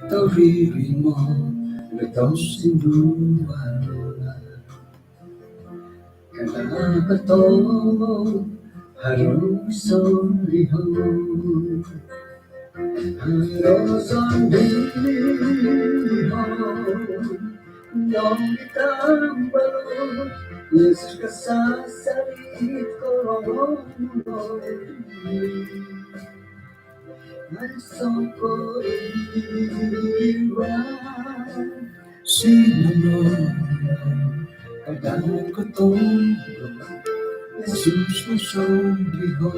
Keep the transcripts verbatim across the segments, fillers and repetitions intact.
Toriri mo, betos sinduan. Kada katong harus solihon. Harus solihon. Nong tambah Yesus kasasarit kolong. Sino no kadang katong Yesus kosong di ho.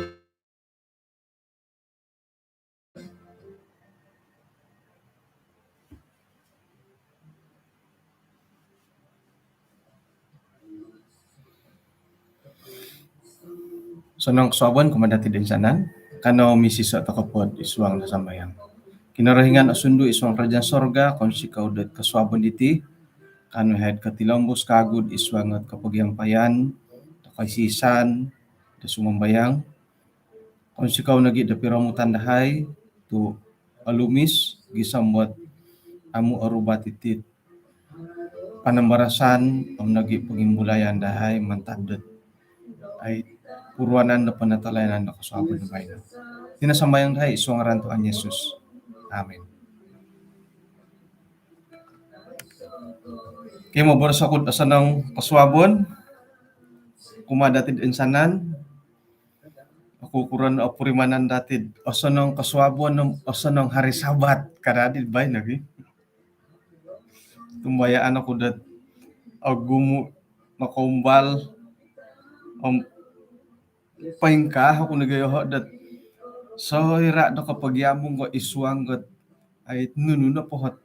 Osonong kosuabon kumaa dati toinsanan. Kanou misiso tokou po id suang do sambayang. Kinorohingan osundu id suang kerajaan sorga, kounsikou dot kosuabon diti, kanou haid kotilombus kagu id suang dot kopogiampayan, do koisisan, do sumambayang. Kounsikou nogi do piromutan dahai tu olumis gisom dot amu orubat iti panambarasan om nogi pongimbulayan dahai mantad dot ai puruanan do penatalayanan do kosuabon do baino. Iti no sambayang dahai id suang ngaran Tuhan Yesus. Amin. Okey, moboros oku do osonong kosuabon kumaa dati toinsanan. Okuron opurimanan dati do osonong kosuabon om osonong hari Sabat ka dati baino ki. Tumbayaan oku dot ogumu makaumbal om poingkaa oku nogi yoho dot soira do kopogiamung ko id suang dot ai nunu nopo ot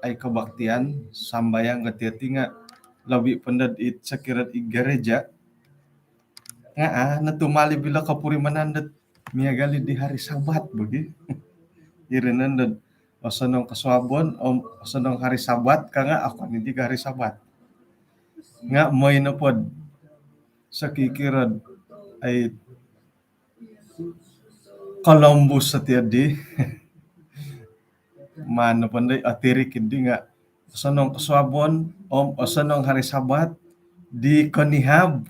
ai kebaktian sambayang ko iti nga lobi po dot it sokiro id gereja nga a notumali bila kopurimanan dot miagal di hari Sabat bagi. Iri no dot osonong kosuabon om osonong hari Sabat ka nga okon i di hari Sabat. Nga moi nopo do sokiro do ai kolombus setia di maan nopo dot otirik di nga osonong kosuabon om osonong hari Sabat di konihab.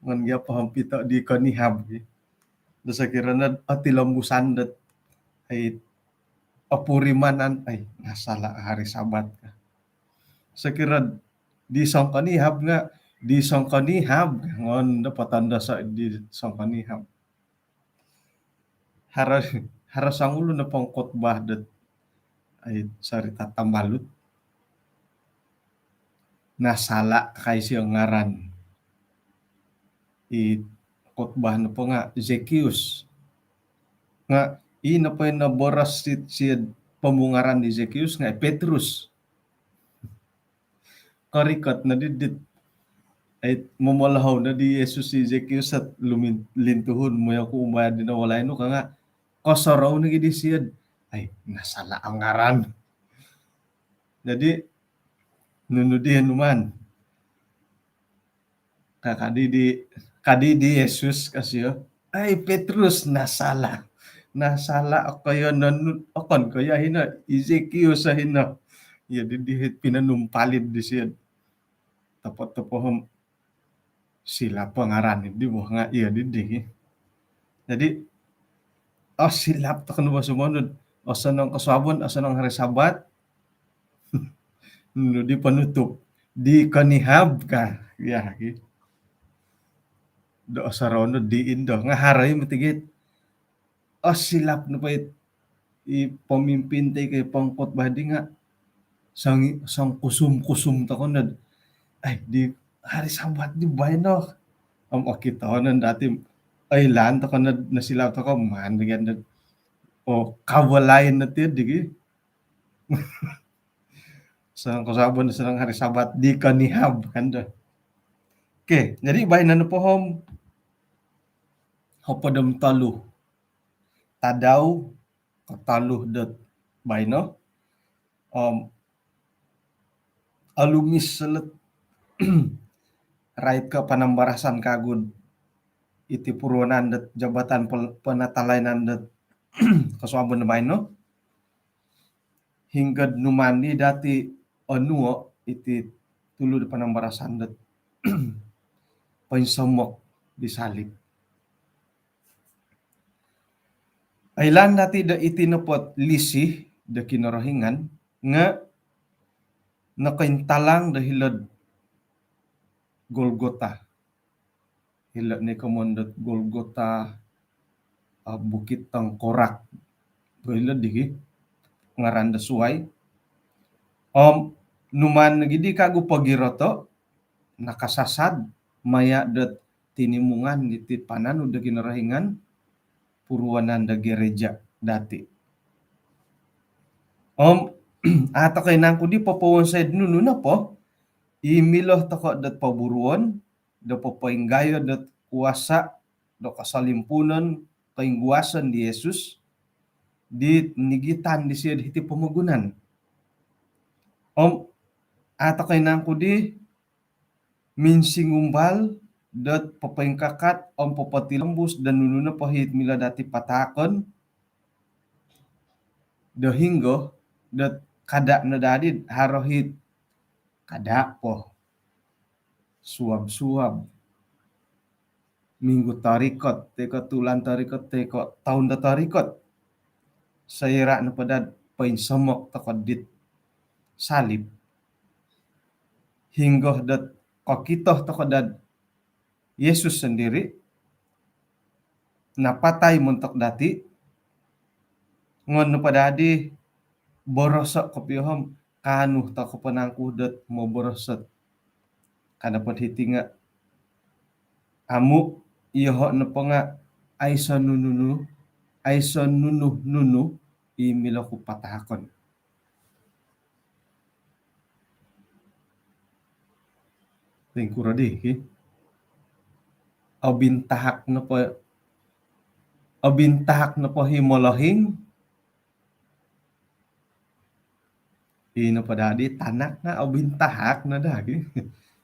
Ngon gia pohon pito di konihab. Do sokiro no otilombusan dot ai opurimanan ai nasala hari Sabat ka. Sokiro di songkonihab nga di songkonihab ka. Ngon do potondoso di songkonihab. Haro haro songulun do pengkhotbah dot ai sorita tambalut. Nasala kai sio ngaran. I khotbah nopo nga Zekius. Nga i nopo i noboros si sio pomungaran di Zekius nga Petrus. Korikot no di dit ai momolohou no di Yesus i Zekius sat lumin lintuhun moyo ku umbayad di no walai nu ka nga kosorou nogi di sio. Ai nasala o ngaran. Jadi nunu di numan ka kadi di kadi di Yesus ka sio. Ai Petrus nasala. Nasala okoyo nonu okon koyo hino Zekius hino. Iyo di di pinanumpalid di sio. Topo-topo hom silap o ngaran di bo nga iyo di di. Jadi oh silap tokou no bo sumonud. Osonong kosuabon, osonong hari Sabat. Nunu di penutup di konihab ka. Ya ki. Do osorou no di indo nga haro i moti gia. Oh silap nopo i pemimpin toi ko pengkhotbah di nga songkusum-kusum tokou no. Ai di hari Sabat di baino. Om okito no dati oilaan tokou no nosilap tokou maan di gia. Oh kawo lain no ti di gi. Osonong kosuabon, osonong hari Sabat di konihab kan do. Okey, jadi baino nopo hom hopod om tolu tadau kotolu dot baino. Om olumis selet rait ko panambarasan kagu do iti puruanan dot Jabatan Pel-, Penatalayanan dot kosuabon do baino, hinggo'd numaan di dati' onuo' iti tulu do panambarasan dot poinsomok di salib. Oilaan dati' do iti nopo't lisi do Kinorohingan nga' nokointalang do hilo'd Golgota. Hilo' ni komoyon dot Golgota, ah, Bukit Tengkorak. Hilo' di ki ngaran do suwai. Om numaan nogi di kagu pogiroto', nakasasad, maya' dot tinimungan diti pananud do Kinorohingan, puruanan do gereja dati'. Om a' toko' inangku di popowonsoi'd nunu nopo i milo toko' dot poburuon do popoinggayo dot kuasa' do kosolimpunon koingguason di Yesus di nigitan disiyo'd hiti pomogunan. Om a' toko' inangku di minsingumbal dot popoingkakat om popotilombus do nunu nopo hi't milo dati' patahakon do hinggo dot kada' no dadi'd haro hi't kada' po suab-suab, minggu torikot, toi ko' tulan torikot, toi ko' toun do torikot. Soira' nopo dad poinsomok toko' dit salib, hinggo dot kokito toko' dad Yesus sondiri' napatai montok dati', ngon nopo dadi boroso' kopio om kaanu toko' po nangku dot moboros ot, ka nopo'd hiti nga' amu', iyoho' nopo nga' aiso' nunu-nunu, aiso' nunu-nunu i milo ku patahakon. Poingkuro di ki? Obintahak nopo, obintahak nopo hi molohing, i nopo dadi tanak nga' obintahak no daa ki.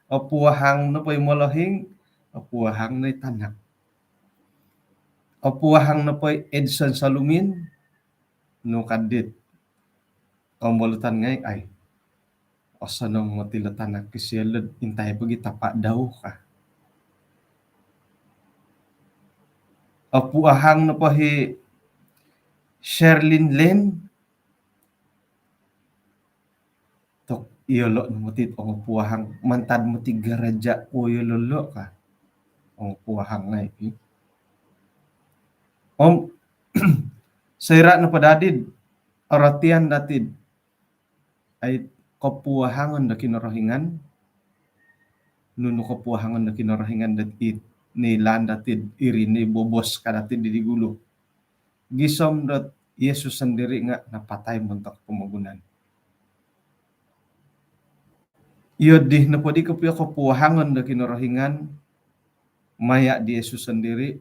Opuahang nopo i molohing, opuahang no i tanak. Opuahang nopo i Edson Salumin, nu ka dit kombolutan ngai', ai, osonong moti lo tanak ki sio lo'd intai pogi tapa' dau ka. Opuahang nopo hi Sherlyn Lane, tok iyolo' no moti ongopuahang, mantad moti gereja' kuo iyolo' lo' ka. Ongopuahang ngai' ki. Om soira' nopo dadi'd orotian dati'd ai kopuahangon do Kinorohingan, nunu kopuahangon do Kinorohingan dot it nilaan dati'd iri ni bobos ka dati'd di gulu. Gisom dot Yesus sondiri' nga' napatai montok pomogunan. Iyo di nopo di kopio kopuahangon do Kinorohingan maya' di Yesus sondiri',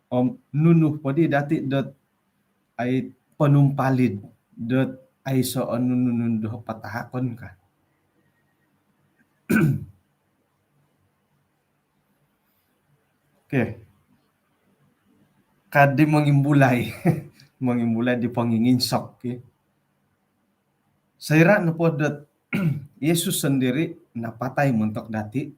om nunu po di dati' dot ai ponumpalid dot aiso' o nunu-nunu do patahakon ka. Okey. Kadi mongimbulai. Mongimbulai di ponginginsok, okey. Soira' nopo dot Yesus sondiri' napatai montok dati',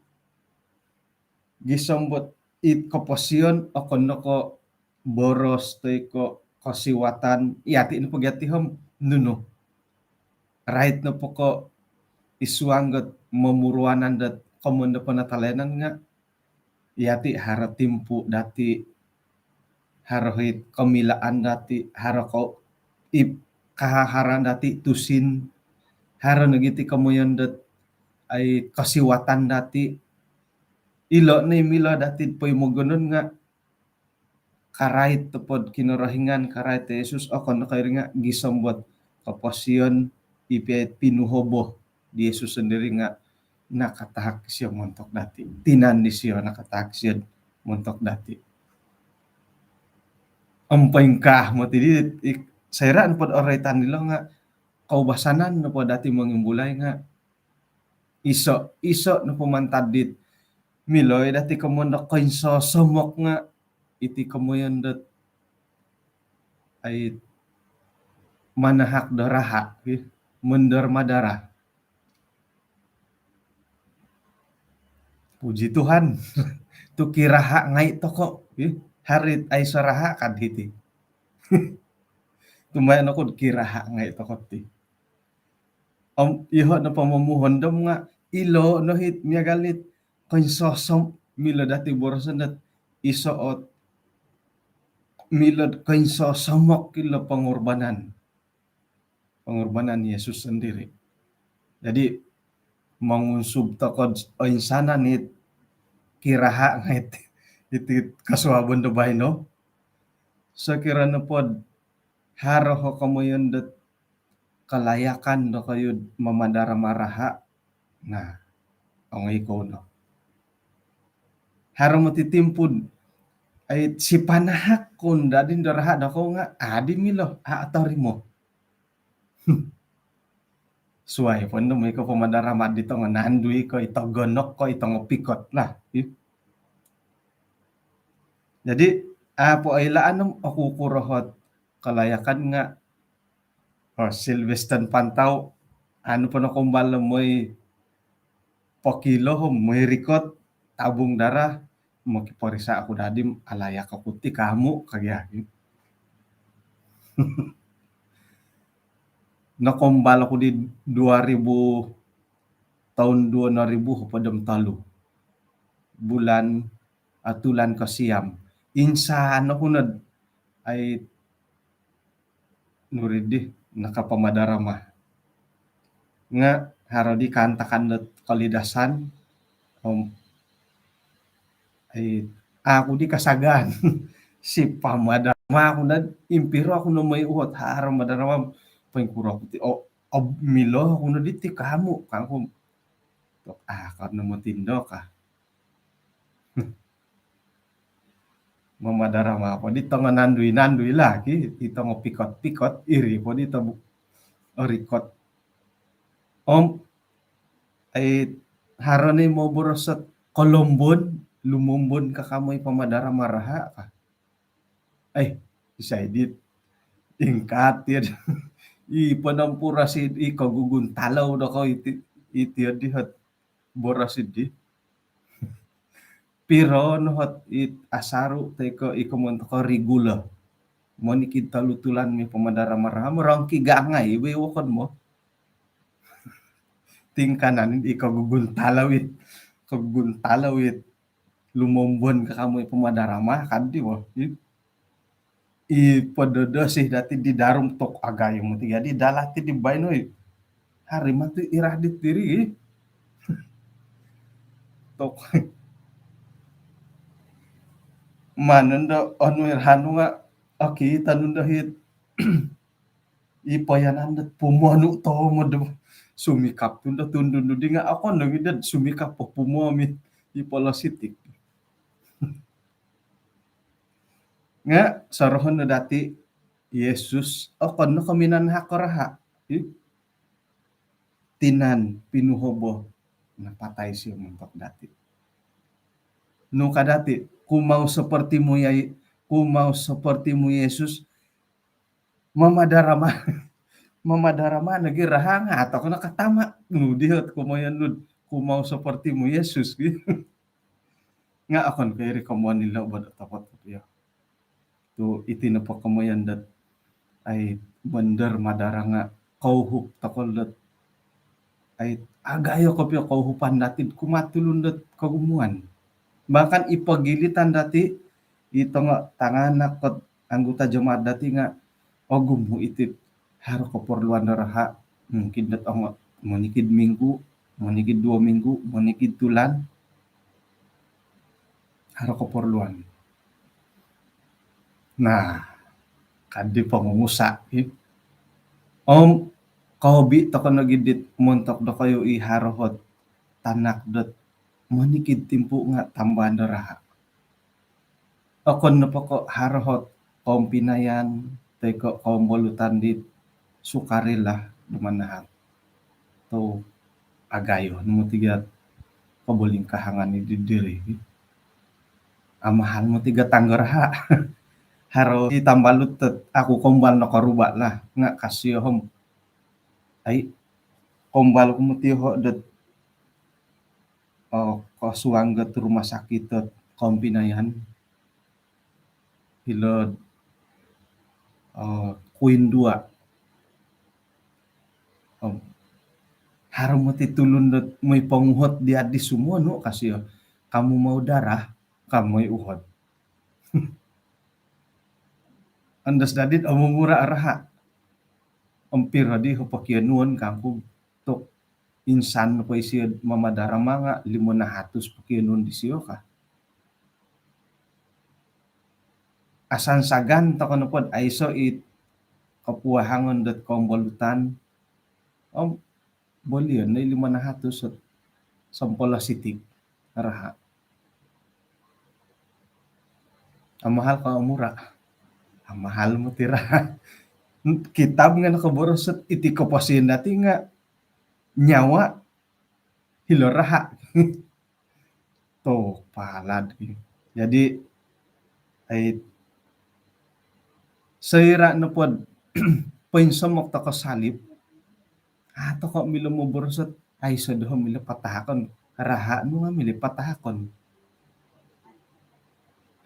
gisom dot it koposion okon no ko' boros toi ko' kosiwatan, iyati' nopo gati' om nunu. Rait nopo ko' id suang dot momuruanan dot komoyon do penatalayanan nga' iyati' haro timpu' dati', haro hit komilaan dati', haro ko' ip kahaharan dati' tusin, haro nogi ti komoyon dot ai kosiwatan dati'. Ilo' ni milo dati'd poimogonon nga' karait topod Kinorohingan, karait Yesus, okon no ko' iri nga' gisom dot koposion i pia pinuhobo di Yesus sondiri' nga' nakatahak isio montok dati'. Tinan disio nakatahak isio montok dati'. Om poingkaa moti di, i, soira' nopod oroitan dilo nga' koubasanan nopo dati' mongimbulai nga' iso', iso' nopo mantad dit Milo i dati komoyon do koinsosomok nga iti komoyon dot ai manahak do raha, menderma darah. Puji Tuhan, tu kiraha ngai toko, haro it aiso raha kad hiti. Tumaya nokud kiraha ngai toko ti. Om iho no pomomuhondom nga ilo no hit miagal it koinsosom, milo dati boroson dot iso ot milo koinsosomok ilo pengorbanan, pengorbanan Yesus sendiri. Jadi mangunsub tokod oinsanan it kiraha ngait iti kasuabon do baino. Sokiro nopod haro ho komoyon dot kalayakan dokoyu mamadara maraha. Nah, ongoi kou no. Haro moti timpud ai sipanahak kun dadin do raha dokou nga adi milo a atorimo. Suai pon do moi ko pamadara madi tongo nandui ko ito gonok ko ito ngopikot lah. Jadi apo oilaan om oku kurohot kalayakan nga oh, Sylvester Pantau, anu po nokombal moi pokilo, moi rikot, tabung darah, mokiporisa aku dadi alayak aku ti kamu kagi. Nokombal aku di dua ribu, tahun dua ribu apa dem talu. Bulan atulan kosiam. Insan aku nod ai nuri di nakapamadara mah. Nga haro di kaantakan dot kalidasan om ai aku di kasagaan. Si pamadara mah aku nod impiro aku no moi uhot haro madara mah poingkuro aku ti oh, oh milo aku no di ti kamu kangku. Tok ah kau no motindok ah. Mamadara mah apa di tongo nandui-nandui lagi, di tongo pikot-pikot, iri po di tobu orikot. Om ai haro ni mau borosot kolombon, lumombon ka kamu i pamadara maraha ka. Ai isai dit ingkat ya. I penampura si i kogugun talau do kau iti iti di hot boros di. Piro no hot it asaru teko iko mon toko regular. Monikid tolu tulan mi pamadara maraha merongki gangai iwe wokon mo. Tingkanan i kogugun talau it kogugun talau it lumombon ka kamu i pamadara mah kan di mo. I pododo sih dati di darum tok agayo moti jadi dalati di baino i. Hari mati irah di tiri i. Tok. Manen do onu irhanu nga oki tanun do hit. I payanan do pumonu to modu sumikap tundo tundun dudi nga akon do gidad sumikap po pumomi. I polositik. Nga sorohon no dati Yesus okon no kominan hak raha. Tinan pinuhobo napatai sio montok dati. Nu ka dati, ku mau sepertimu ya, ku mau sepertimu Yesus. Mamadarama mamadarama nogi raha nga atau kena katama nu dihot kumoyon nud ku mau sepertimu Yesus gitu. Nga akon ko iri komoyon ilo bodo topot kopio. Tu iti nopo komoyon dot ai mender madara nga kouhup tokol dot ai agayo kopio kouhupan dati kumaa tulun dot kogumuan. Bahkan i pogilitan dati i tongo tanganak kot anggota jemaat dati nga ogumu iti haro keperluan do raha mungkin dot ongo monikid minggu, monikid duo minggu, monikid tulan. Haro keperluan. Nah, kadi pongungusa i. Om kobi toko nogi dit montok dokoyu i haro hot tanak dot monikid timpu nga tambahan do raha. Okon nopo ko haro hot kompinayan toi ko kombolutan dit sukarilah do manahak. Tu agayo nomo tiga kobolingkahangan i di diri. Amahal moti gatang do raha'. Haro i tambalut dot aku kombal nokoruba' lah, nga' ka sio om, ai, kombal ku moti iyoho' dot, eh, kosuang dot rumah sakit dot kompinayan. Hilo'd, eh, Kuin dua. Om haro moti tulun dot moi ponguhot dia di sumonu, ka sio. Kamu mau darah, kamu moi uhot. Andas dadi'd omumura' raha'. Om piro di ho pokionuon kangku tu' insan po isio mamadarama nga' limo nahatus pokionuon disio ka. Asansagan toko' nopod aiso' it kopuahangon dot kombolutan. Om bolion no i limo nahatus ot sompolos siti raha'. Amahal ko omura'? Amahal moti raha'. Kitab nga' nokoboros ot iti koposion dati' nga' nyawa hilo raha'. Tu palad. Jadi, ai, soira' nopod poinsomok toko' salib, a' toko' milo moboros ot aiso' doho' milo patahakon. Raha' nu nga' milo patahakon.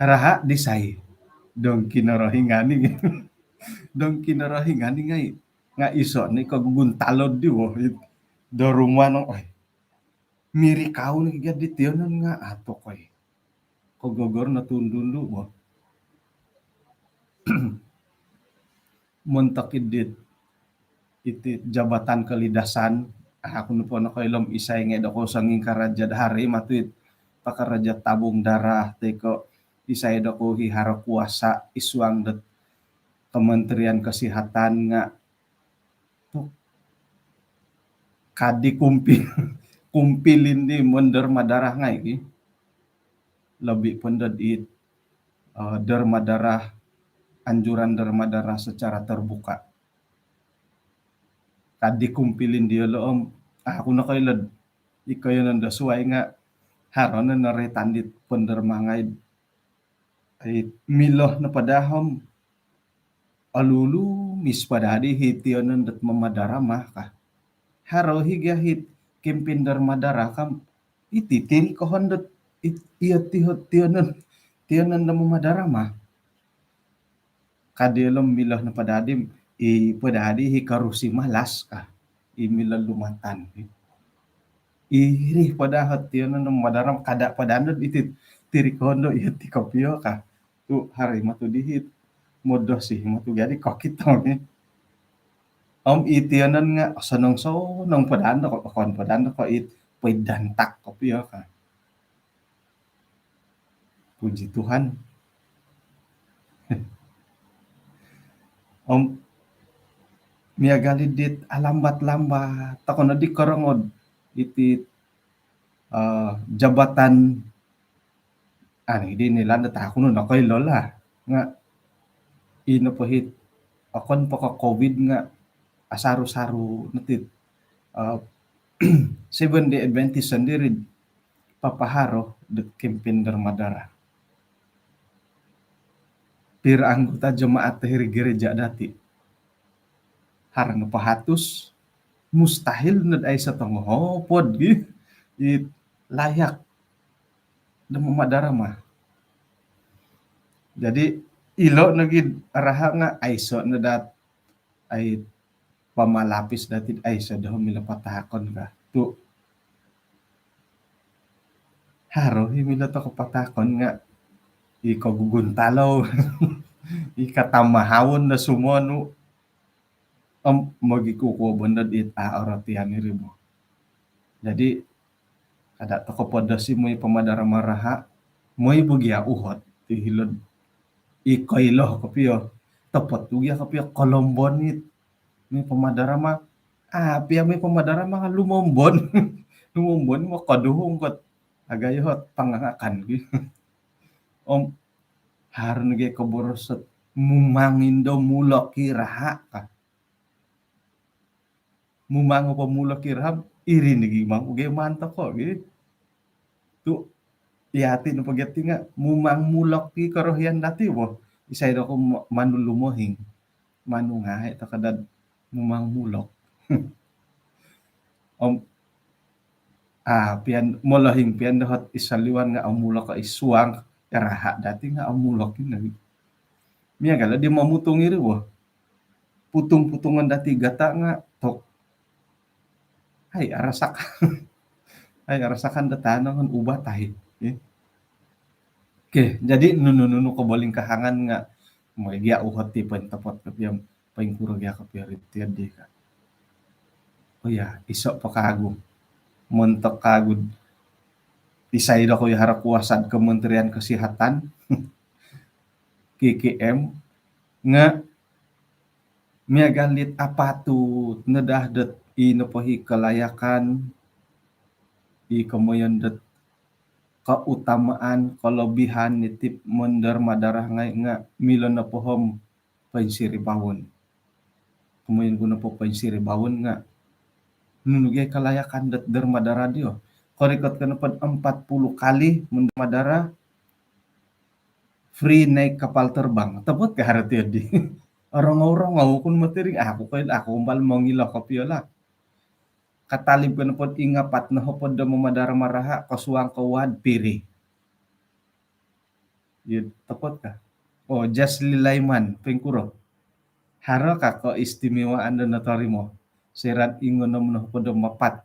Raha' disai. Dong Kinorohingan i. Dong Kinorohingan i ngai'. Nga' iso' ni koguguntalon di wo. Do rumah no, oi. Mirikau ni gia di tiyonon nga' a' toko' i. Kogogor no tundundu' bo. Montok i dit iti jabatan kolidasan, aku nopo nokoilo om isai ngai' dokou songingkaraja' do haro i matu it pakaraja' tabung darah toi ko' isai dokou i haro kuasa' id suang dot Kementerian Kesihatan nga' tu' kadi kumpi-, kumpilin di menderma darah ngai' ki. Lobi po ndo dit, eh, derma darah, anjuran derma darah secara terbuka. Kadi kumpilin diyolo' om, a' ku nokoilo'd ikoyonon do suwai nga' haro no noroitan dit penderma ngai'd, ai, milo nopo daa om olumis po daa di hi tiyonon dot mamadarama ka. Haro hi gia hi kempen derma darah ka om iti tirikohon dot it-, iyo tiho tiyonon, tiyonon do mamadarama. Kadi ilo om milo nopo daa di, i po daa di hi karusi malas ka. I milo lumatan. Iri po daa ho tiyonon do mamadarama, kada' po daa ndo iti tirikohon do iyo ti kopio ka. Tu' haro i matu di hi modosi matu gia di kokito ni. Om i tiyonon nga' sonong-sonong po daa ndo ko', okon po daa ndo ko' it poidantak kopio ka. Puji Tuhan. Om miagal i dit alambat-lambat toko' no di korongou iti, eh, jabatan, ani di nilaan dot aku no nokoilo lah. Nga' ino po hi, okon po ko' covid nga' asaru-saru no ti, eh, Seventh Day Adventist sondiri papaharo dot kempen derma darah. Piro anggota jemaat hiri gereja dati'? Haro nopo hatus, mustahil nod aiso tongohopod gi it layak do mamadarama. Jadi, ilo' nogi raha' nga' aiso' no daa, ai, pamalapis dati' aiso' doho' milo patahakon ka. Tu' haro hi milo toko' patahakon nga' i koguguntalou, i katamahawon do sumonu. Om mogikukuo bo ndo dit a' orotian iri bo. Jadi, kada' toko' podosi moi pamadarama raha', moi bo gia uhot ti hilo'd i koilo kopio. Topot bo gia kopio kolombon it moi pamadarama. A' pia moi pamadarama lumombon. Lumombon mokoduhung kot agayo hot pangangakan gi. Om haro nogi koboros ot mumang indo mulok i raha' ka. Mumang po mulok i raha', iri nogi mangku gia maan toko' gi. Tu' iyati' nopo gia ti nga' mumang mulok i korohian dati' bo. Isai do ko ma-, manu lumohing. Manu ngai' toko dad mumang mulok. Om, ah, pian, molohing pian dohot i soliwan nga' omulok i suang, raha' dati' nga' omulok i nogi. Miagal di mamutung iri bo. Putung-putungon dati' gata' nga' tok. Ai, arasakan. Ai, arasakan do tanangon ubat ai. Eh. Okey, jadi nunu-nunu kobolingkahangan nga' moi gia uhot ti pointopot kopio, poingkuro gia kopio ri tiadi ka. Oh ya, iso' po kagu. Montok kagu. Isai do ko i haro kuasa'd Kementerian Kesihatan, K K M, nga' miagal dit apatut no daa dot i nopo hi kelayakan, i komoyon dot keutamaan, kelebihan iti menderma darah ngai' nga' milo nopo om poinsiribaon. Komoyon ku nopo poinsiribaon nga' nunu gia kelayakan dot derma darah dii. Korikot ko nopo'd empat puluh kali menderma darah, free naik kapal terbang. Otopot ka haro tiadi? Orongou-rongou ku no moti ri, aku ko, aku umbal mongilo kopio lah. Katalib ko nopo'd ingapat nohopod do mamadarama raha', kosuang ko ward, piri. Iyo, otopot ka? Oh, Jasli Laiman, poingkuro? Haro ka keistimewaan do notorimo soira'd ingonom nohopod om apat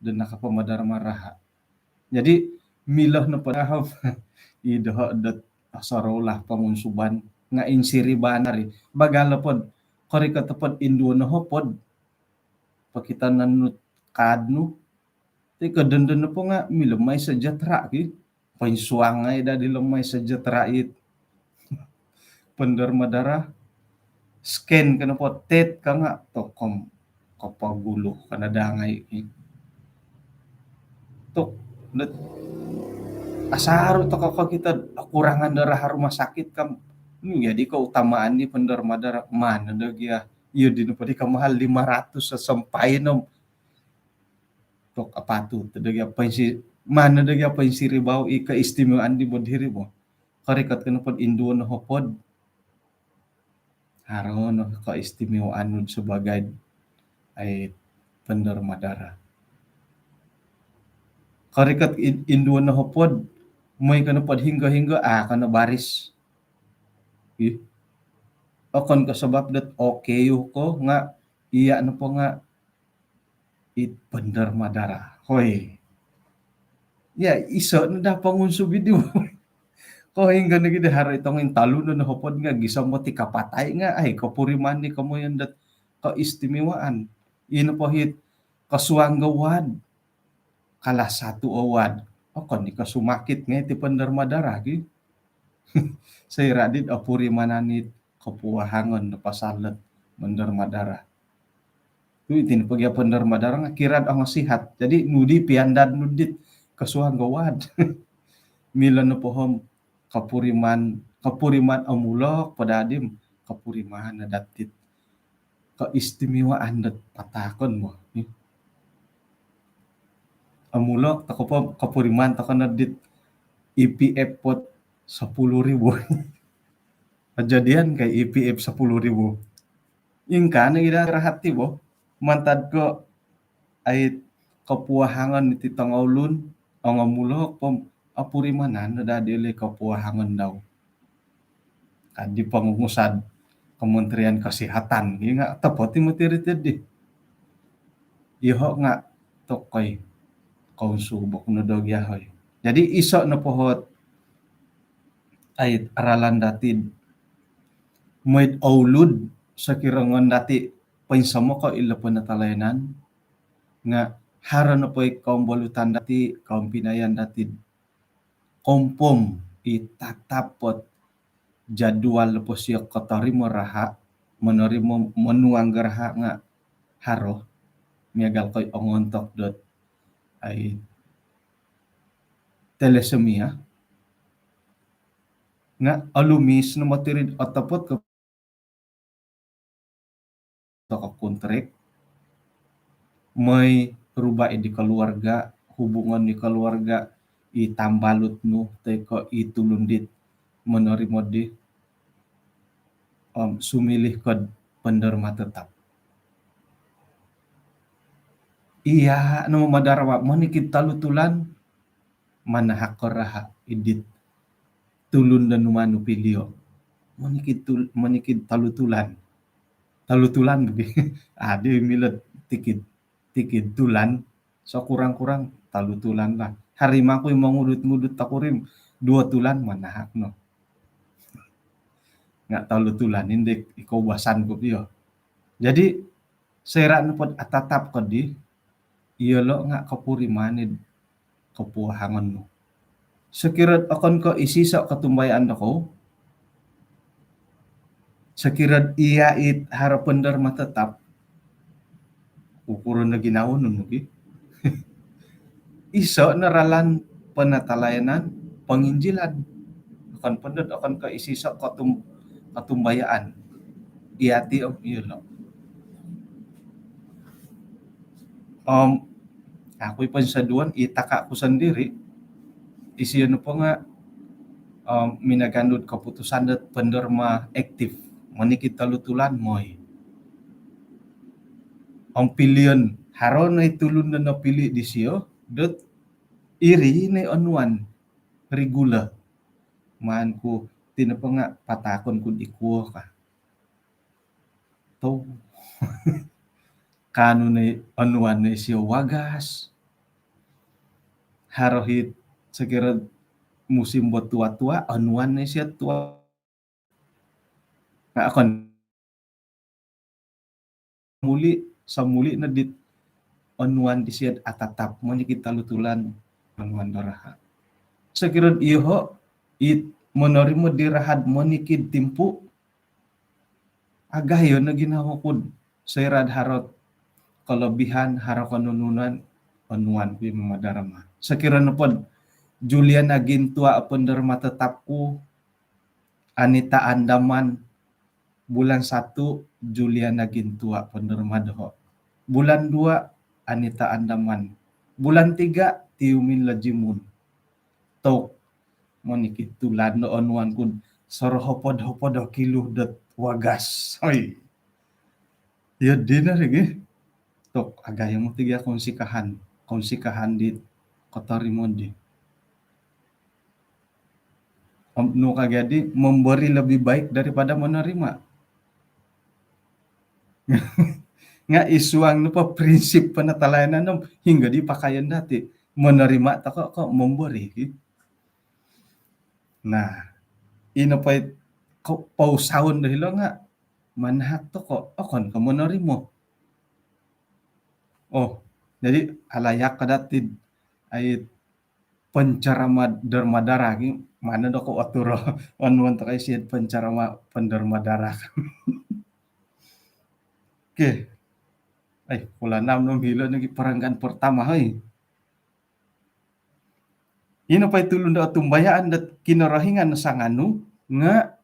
do nakapamadarama raha'? Jadi, milo nopo daa om i doho' dot osorou lah pongunsuban nga' insiriba no ri. Bagal nopo'd korikot nopo'd induo nohopod, pokitanan nu kad nu, ti kodondon nopo nga' milo MySejahtera ki. Poinsuang ngai' daa dilo MySejahtera it penderma darah. Scan ko nopo, tet ka nga' tokom kopogulu ka no daa ngai' ki. Tu' dot asaru toko kokito kekurangan darah rumah sakit kam. Nu jadi keutamaan di penderma darah, maan no do gia iyo di nopo di kamahal lima ratus sesempai nom. Tu' apatut do gia poinsi-, maan no do gia poinsiribao i keistimewaan di bo diri bo. Korikot ko nopo'd induo nohopod, haro no keistimewaan nu sebagai ai penderma darah. Korikot in-, induo nohopod, moi ko nopo'd hinggo-hinggo, ah, ko no baris. Ih. Okon ko sabab dot okey ko nga' iya' nopo nga' it penderma darah. Hoi. Ya, iso' no daa pongunsub i di. Ko hinggo nogi di haro i tongo intalu no nohopod nga' gisom moti kapatai nga', ai, kopuriman di komoyon dot keistimewaan. Ino po hit kosuang do ward. Kelas satu o ward. Okon i ko sumakit ngai' ti penderma darah gi. Soira' dit opurimanan it kopuahangon do pasal dot menderma darah. Tu' iti nopo gia penderma darah nga' kirad ongo sihat. Jadi nu di piandad nu dit kosuang do ward. Milo nopo om kopuriman, kopuriman omulok po daa di om kopuriman no dati it keistimewaan dot pataakon bo. Omulok toko po, kopuriman toko no dit E P F pot sepuluh ribu. Kejadian kai E P F sepuluh ribu. Ingkaa no i daa rahat ti bo. Mantad ko ai kopuahangon iti tongoulun, ongomulok po om opurimanan no daa dilo kopuahangon dau. Ka di pongumusad Kementerian Kesihatan, i nga' otopot i moti ri tiadi. Iyoho' nga' tokoi kounsubok no do gia hoi. Jadi iso' nopo hot ai ralan dati moi'd oulud, sokiro ngoon dati poinsomoko' ilo penatalayanan, nga' haro nopo i koumbolutan dati, koumpinayan dati, confirm i tatap pot jadual nopo sio kotorimo raha', monorimo, monuang do raha' nga' haro, miagal ko i ongontok dot ai thalassemia. Nga' olumis no moti ri otopot ko toko kontrak, moi ruba' i di keluarga, hubungan di keluarga, i tambalut nu toi ko i tulun dit monorimo di, om sumilih kod penderma tetap. Iya no mamadara wa monikid tolu tulan, manahak ko raha idit tulun do numan nu pilio. Monikid tul-, monikid tolu tulan. Tolu tulan bagi. Adi milo tikid, tikid tulan. Sekurang-kurang tolu tulan lah. Hari mangkui mangudut-ngudut takurim dua tulan manahak no. Nga tolu tulan indik iko basan ku pio. Jadi, soira nopod atatap kodi, iyolo nga kopuriman id kopuahangon nu. Sokiro okon ko isiso kotumbayaan dokou, sokiro iya it haro penderma tetap, ukuron do ginawo nu nogi. Iso no ralan penatalayanan, penginjilan. Okon po dot okon ko isiso kotum-, kotumbayaan. Iya ti om iyolo. Om aku i ponsoduon, i taka ku sendiri, isio nopo nga, om minaganu do keputusan dot penderma aktif. Monikid tolu tulan, moi. Om pilion, haro no i tulun do nopili disio dot iri no i onuan, regular. Maan ku, ti nopo nga patakon ku di kuo ka. Tu. Kanu no i onuan no isio wagas. Haro hit sokiro musim bertua-tua, onuan no isio tua. Nga okon muli, samuli no dit onuan disio atatap, monikid tolu tulan onuan do raha. Sokiro iyoho it monorimo di raha do monikid timpu, agayo no ginawo ku do soira do haro kelebihan, haro konununan, onuan ku i mamadarama. Sokiro nopo do Juliana Gintua penderma tetap ku, Anita Andaman, bulan satu, Juliana Gintua penderma doho. Bulan dua, Anita Andaman. Bulan tiga, Tiumin Lejimun. Tu, monikid tulan do onuan ku do sorohopod-hopod o kilo dot wagas. Oi. Iyo dino lagi. Tu, agayo moti gia kounsikahan. Kounsikahan di kotorimo di. Om nu ka gia di, memberi lebih baik daripada menerima. Nga i suang nopo prinsip penatalayanan om hinggo di pakaian dati. Menerima toko ko memberi. Nah, ino po it ko pousaun do hilo nga manahak toko, okon ko monorimo. Oh, jadi alayak ka dati ai penceramah derma darah ki, mana do ko aturo onuan toko isian penceramah penderma darah. Okey. Ai, pukul enam no hilo nogi perenggan pertama, hai. Ino po i tulun do otumbayaan dot Kinorohingan no sanganu nga,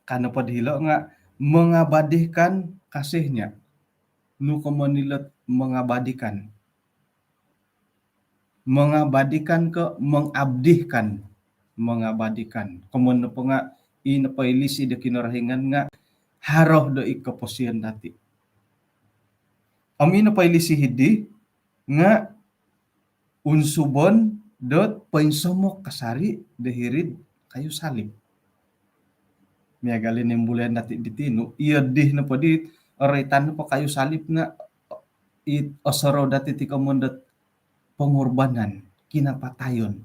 ka nopo do hilo nga mengabadikan kasihnya. Nu komoyon ilo mengabadikan? Mengabadikan ko mengabdihkan? Mengabadikan. Komoyon nopo nga i nopo i lisi do Kinorohingan nga haro do i koposion dati. Om i nopo i lisi hidi nga unsubon dot poinsomok kasari do hiri'd kayu salib. Miagal i nimbulai dati di tinu, iyo di nopo di roitan nopo kayu salib nga i osorou dati ti komoyon dot pengorbanan, kinapatayon.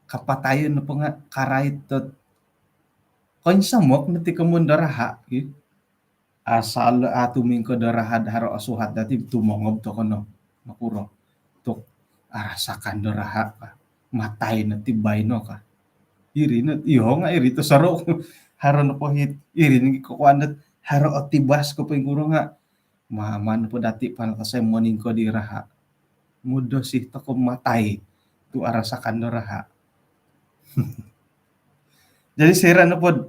Kapatayon nopo nga karait dot koinsomok no ti komoyon do raha, i. Asal atu mingko do raha do haro osuhat dati, tumongob toko no. Nokuro? Tu arasakan do raha ka. Matai no ti baino ka. Iri no, iyo nga iri tu sorou. Haro nopo hiti, iri nogi kokuan dot haro otibas ko poingkuro nga. Maman po dati panakasai moningko di raha. Mudo sih toko matai tu arasakan do raha. Jadi soira nopo do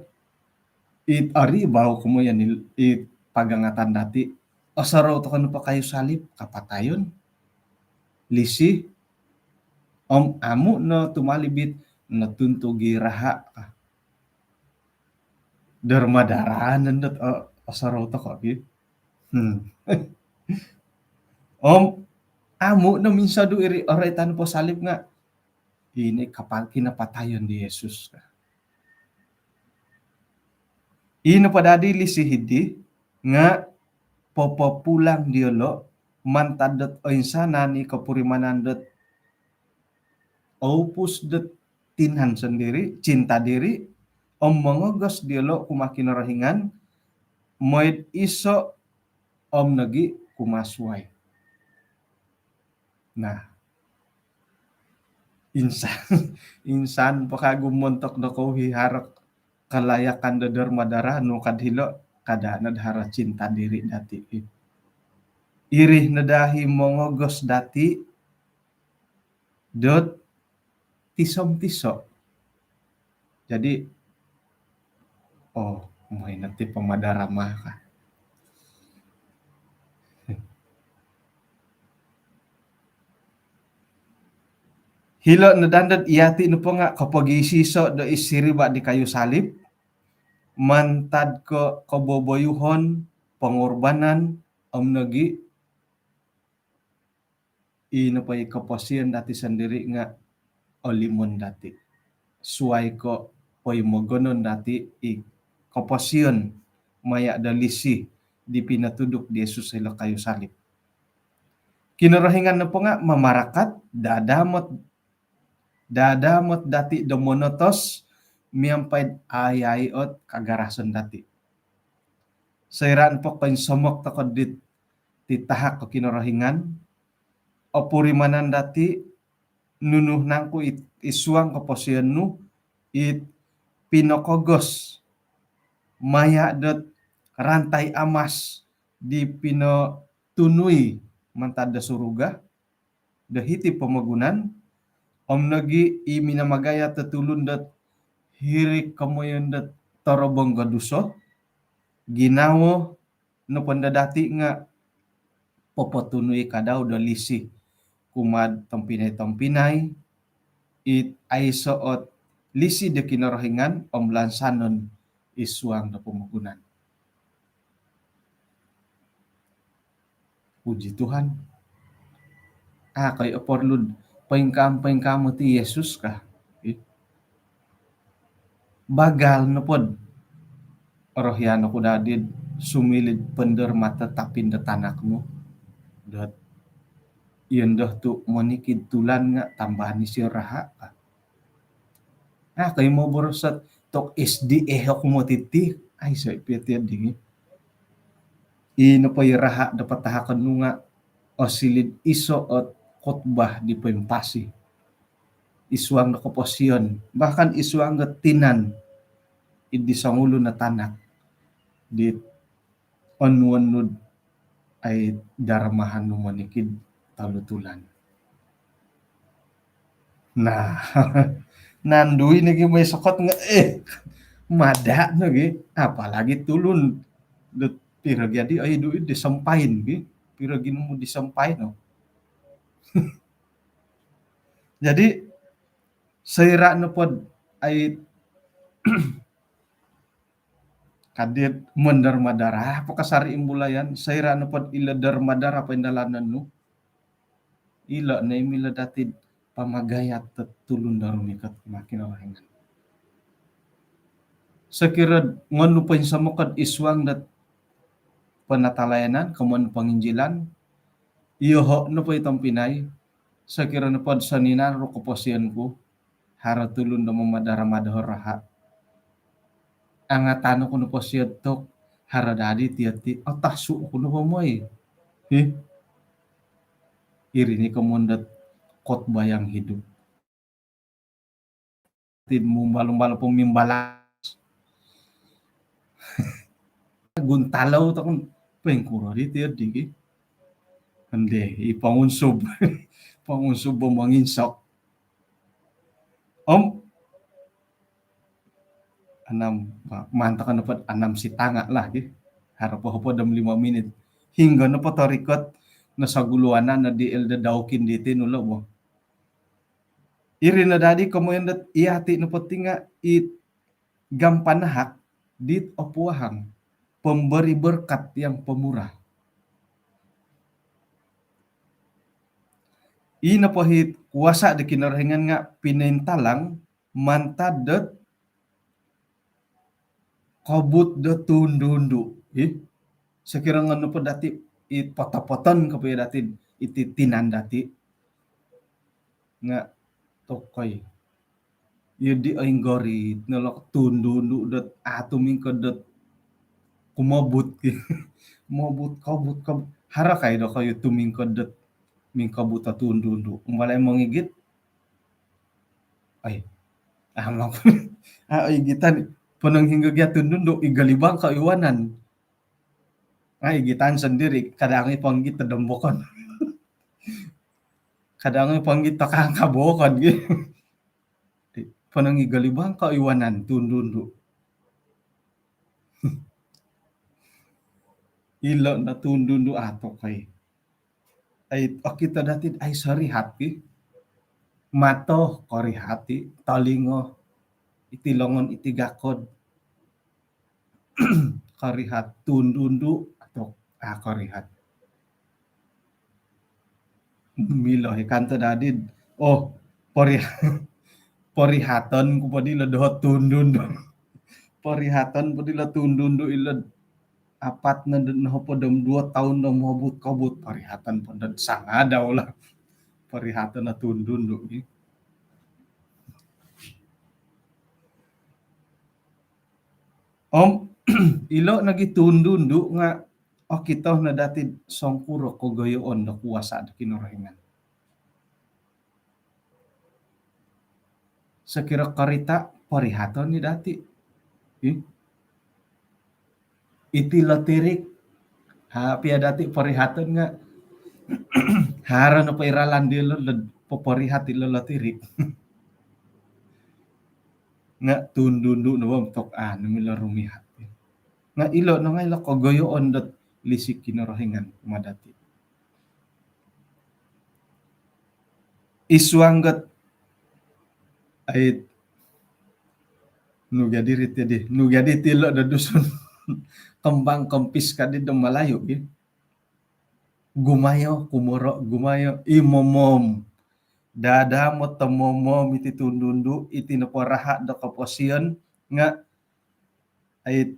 it ari bau komoyon i, i pagangatan dati. Osorou toko nopo kayu salib, kapatayon. Lisi, Om amu' no tumalib it notuntug i raha' ka. Derma-darah nondo dot, eh, osorou toko' ki. Hmm. Om amu' no minsodu' iri oroitan po salib nga' ino i kapal kinapatayon di Yesus ka. Ino po dadi lisi hidi nga' popopulang diyolo' mantad dot oinsanan i kopurimanan dot oupus dot tinan sondiri', cinta diri, om mongogos diyolo' kumaa Kinorohingan, moi'd iso' om nogi' kumaa suwai. Nah, insan, insan po kagu montok dokou i haro kalayakan do derma-darah nu kad hilo', kada' nod haro cinta diri dati'. Iri no daa i mongogos dati' dot tiso-tiso'. Jadi, oh, moi no ti pamadarama ka. Hilo' no daa dot iyati' nopo nga' kopogiiso-iso' do id siriba' di kayu salib, mantad ko' koboboyuhon, pongorbanan, om nogi' ino po i koposion dati' sondiri' nga' olimon dati'. Suwai ko' poimogonon dati' i koposion maya' do lisi di pinotuduk di Yesus hilo' kayu salib. Kinorohingan nopo nga' mamarakat, dadamot, dadamot dati' do monotos miampai'd ayai ot kagarason dati'. Soira' nopo koinsomok toko' dit titahak o Kinorohingan, opurimanan dati' nunu nangku it, id suang koposion nu it pinokogos maya' dot rantai amas di pinotunui mantad do suruga do hiti pomogunan, om nogi' i minamagayat do tulun dot hiri komoyon dot torobong do duso, ginawo nopo ndo dati' nga' popotunui kadau do lisi kumaa'd tompinai-tompinai it aiso' ot lisi do Kinorohingan om lansanon id suang do pomogunan. Puji Tuhan. A' ko i' oporlu'd poingkaa-poingkaa moti Yesus ka. Ih. Bagal nopod orohian oku dadi'd sumiliu'd ponderma tatapin do tanak nu dot iyondo tu' monikid tulan nga' tambahan isio raha' ka. A' ko i' moboros ot tok S D A oku moti ti. Aiso' i' piya tiyo dii. Ino po i raha' do patahakon nu nga' osiliu'd iso' ot khotbah di poimpasi id suang do koposion, bahkan id suang do tinan id di songulun o tanak di onuon nu'd ai darmahan nu monikid tolu tulan. Nah, nandui nogi moi sokot nga', eh, mada' nogi, apalagi tulun dot piro gia di, ai, duit di sompain gi, piro gi numu di sompain, no. Jadi, soira' nopod ai kadi'd monderma-darah po kasari' imbulayan, soira' nopod ilo derma-darah poindalanon nu, ilo' no i milo dati'd pamagayat dot tulun do rumikot kumaa Kinorohingan. Sokiro'd ngonu poinsomokod id suang dot penatalayanan, komoyon penginjilan, iyoho' nopo i tompinai, sokiro nopod soninaru koposion ku, haro tulun do mamadarama doho' raha'. Angatan oku nopo sio tok, haro dadi tiyo ti, otasu' oku nopo moi. Hih. Iri ni komoyon dot khotbah yang hidup. Ti mumbal-umbal pemimbalas. Guntalau tokon, poingkuro di tiyo di gi. Ande, i pangunsub. Pangunsub bo manginsok. Om, anam, ma-, mantakan dapat anam sitanga lah, gi. Haro po hopod om lima minit. Hinggo nopo torikot, nosoguluanan no di Elder Daukin di tinu lo, bo. Iri no dadi komoyon dot iyati nopo ti nga it gam panahak dit opuahang, pemberi berkat yang pemurah. I nopo it kuasa di Kinorohingan nga pinointalang mantad dot kobut do tundu-undu. Ih, sokiro nga nopo dati i poto-poton kopio dati iti tinan dati nga tokoi. Iyo di oinggorit no lo tundu-undu dot atu mingkod dot kumobut ki. Mobut, kobut, kobut. Haro kai dokoyu tumingkod dot mingkobut o tundu-undu. Umbalai mongigit. Ai. Ah, mak-, ah, igitan. Ponong hinggo gia tundu-undu, igalibang ko iwanan. Ah, igitan sendiri, kadang i ponggit todombokon. Kadang i ponggit tokangkabokon gi. Ponong igalibang ko iwanan tundu-undu. Ilo no tundu-undu ato kai. Ai, okito dati ai sorihat ki. Mato korihat i, tolingo, iti longon, iti gakod. Korihat tundu-undu ato, ah, korihat. Milo ikan to dadi. Oh, pori-, porihaton ku po dilo doho tundu-undu. Porihaton po dilo tundu-undu ilo apat no do nohopod om duo toun do mobut-kobut. Porihaton po do sangadau lah. Porihaton no tundu-undu. Om ilo nogi tundu-undu nga okito no dati songkuro kogoyoon do kuasa do Kinorohingan. Sokiro korita, porihaton ni dati. Ih. Iti lotirik, ha, pia dati porihaton nga haro no po iralan dilo lo poporihat ilo lotirik. Nga tundu-undu no bo tok anu milo rumihat. Nga ilo no ngai lo kogoyoon dot lisik Kinorohingan kumaa dati. Isuang got ait nu gadi ri ti di, nu gadi ti lo do Dusun. Kembang kempis kadi do Malayu gi. Gumayo, kumoro, gumayo, i momom. Dada mo tomomom iti tundu-undu, iti nopo raha do koposion nga ait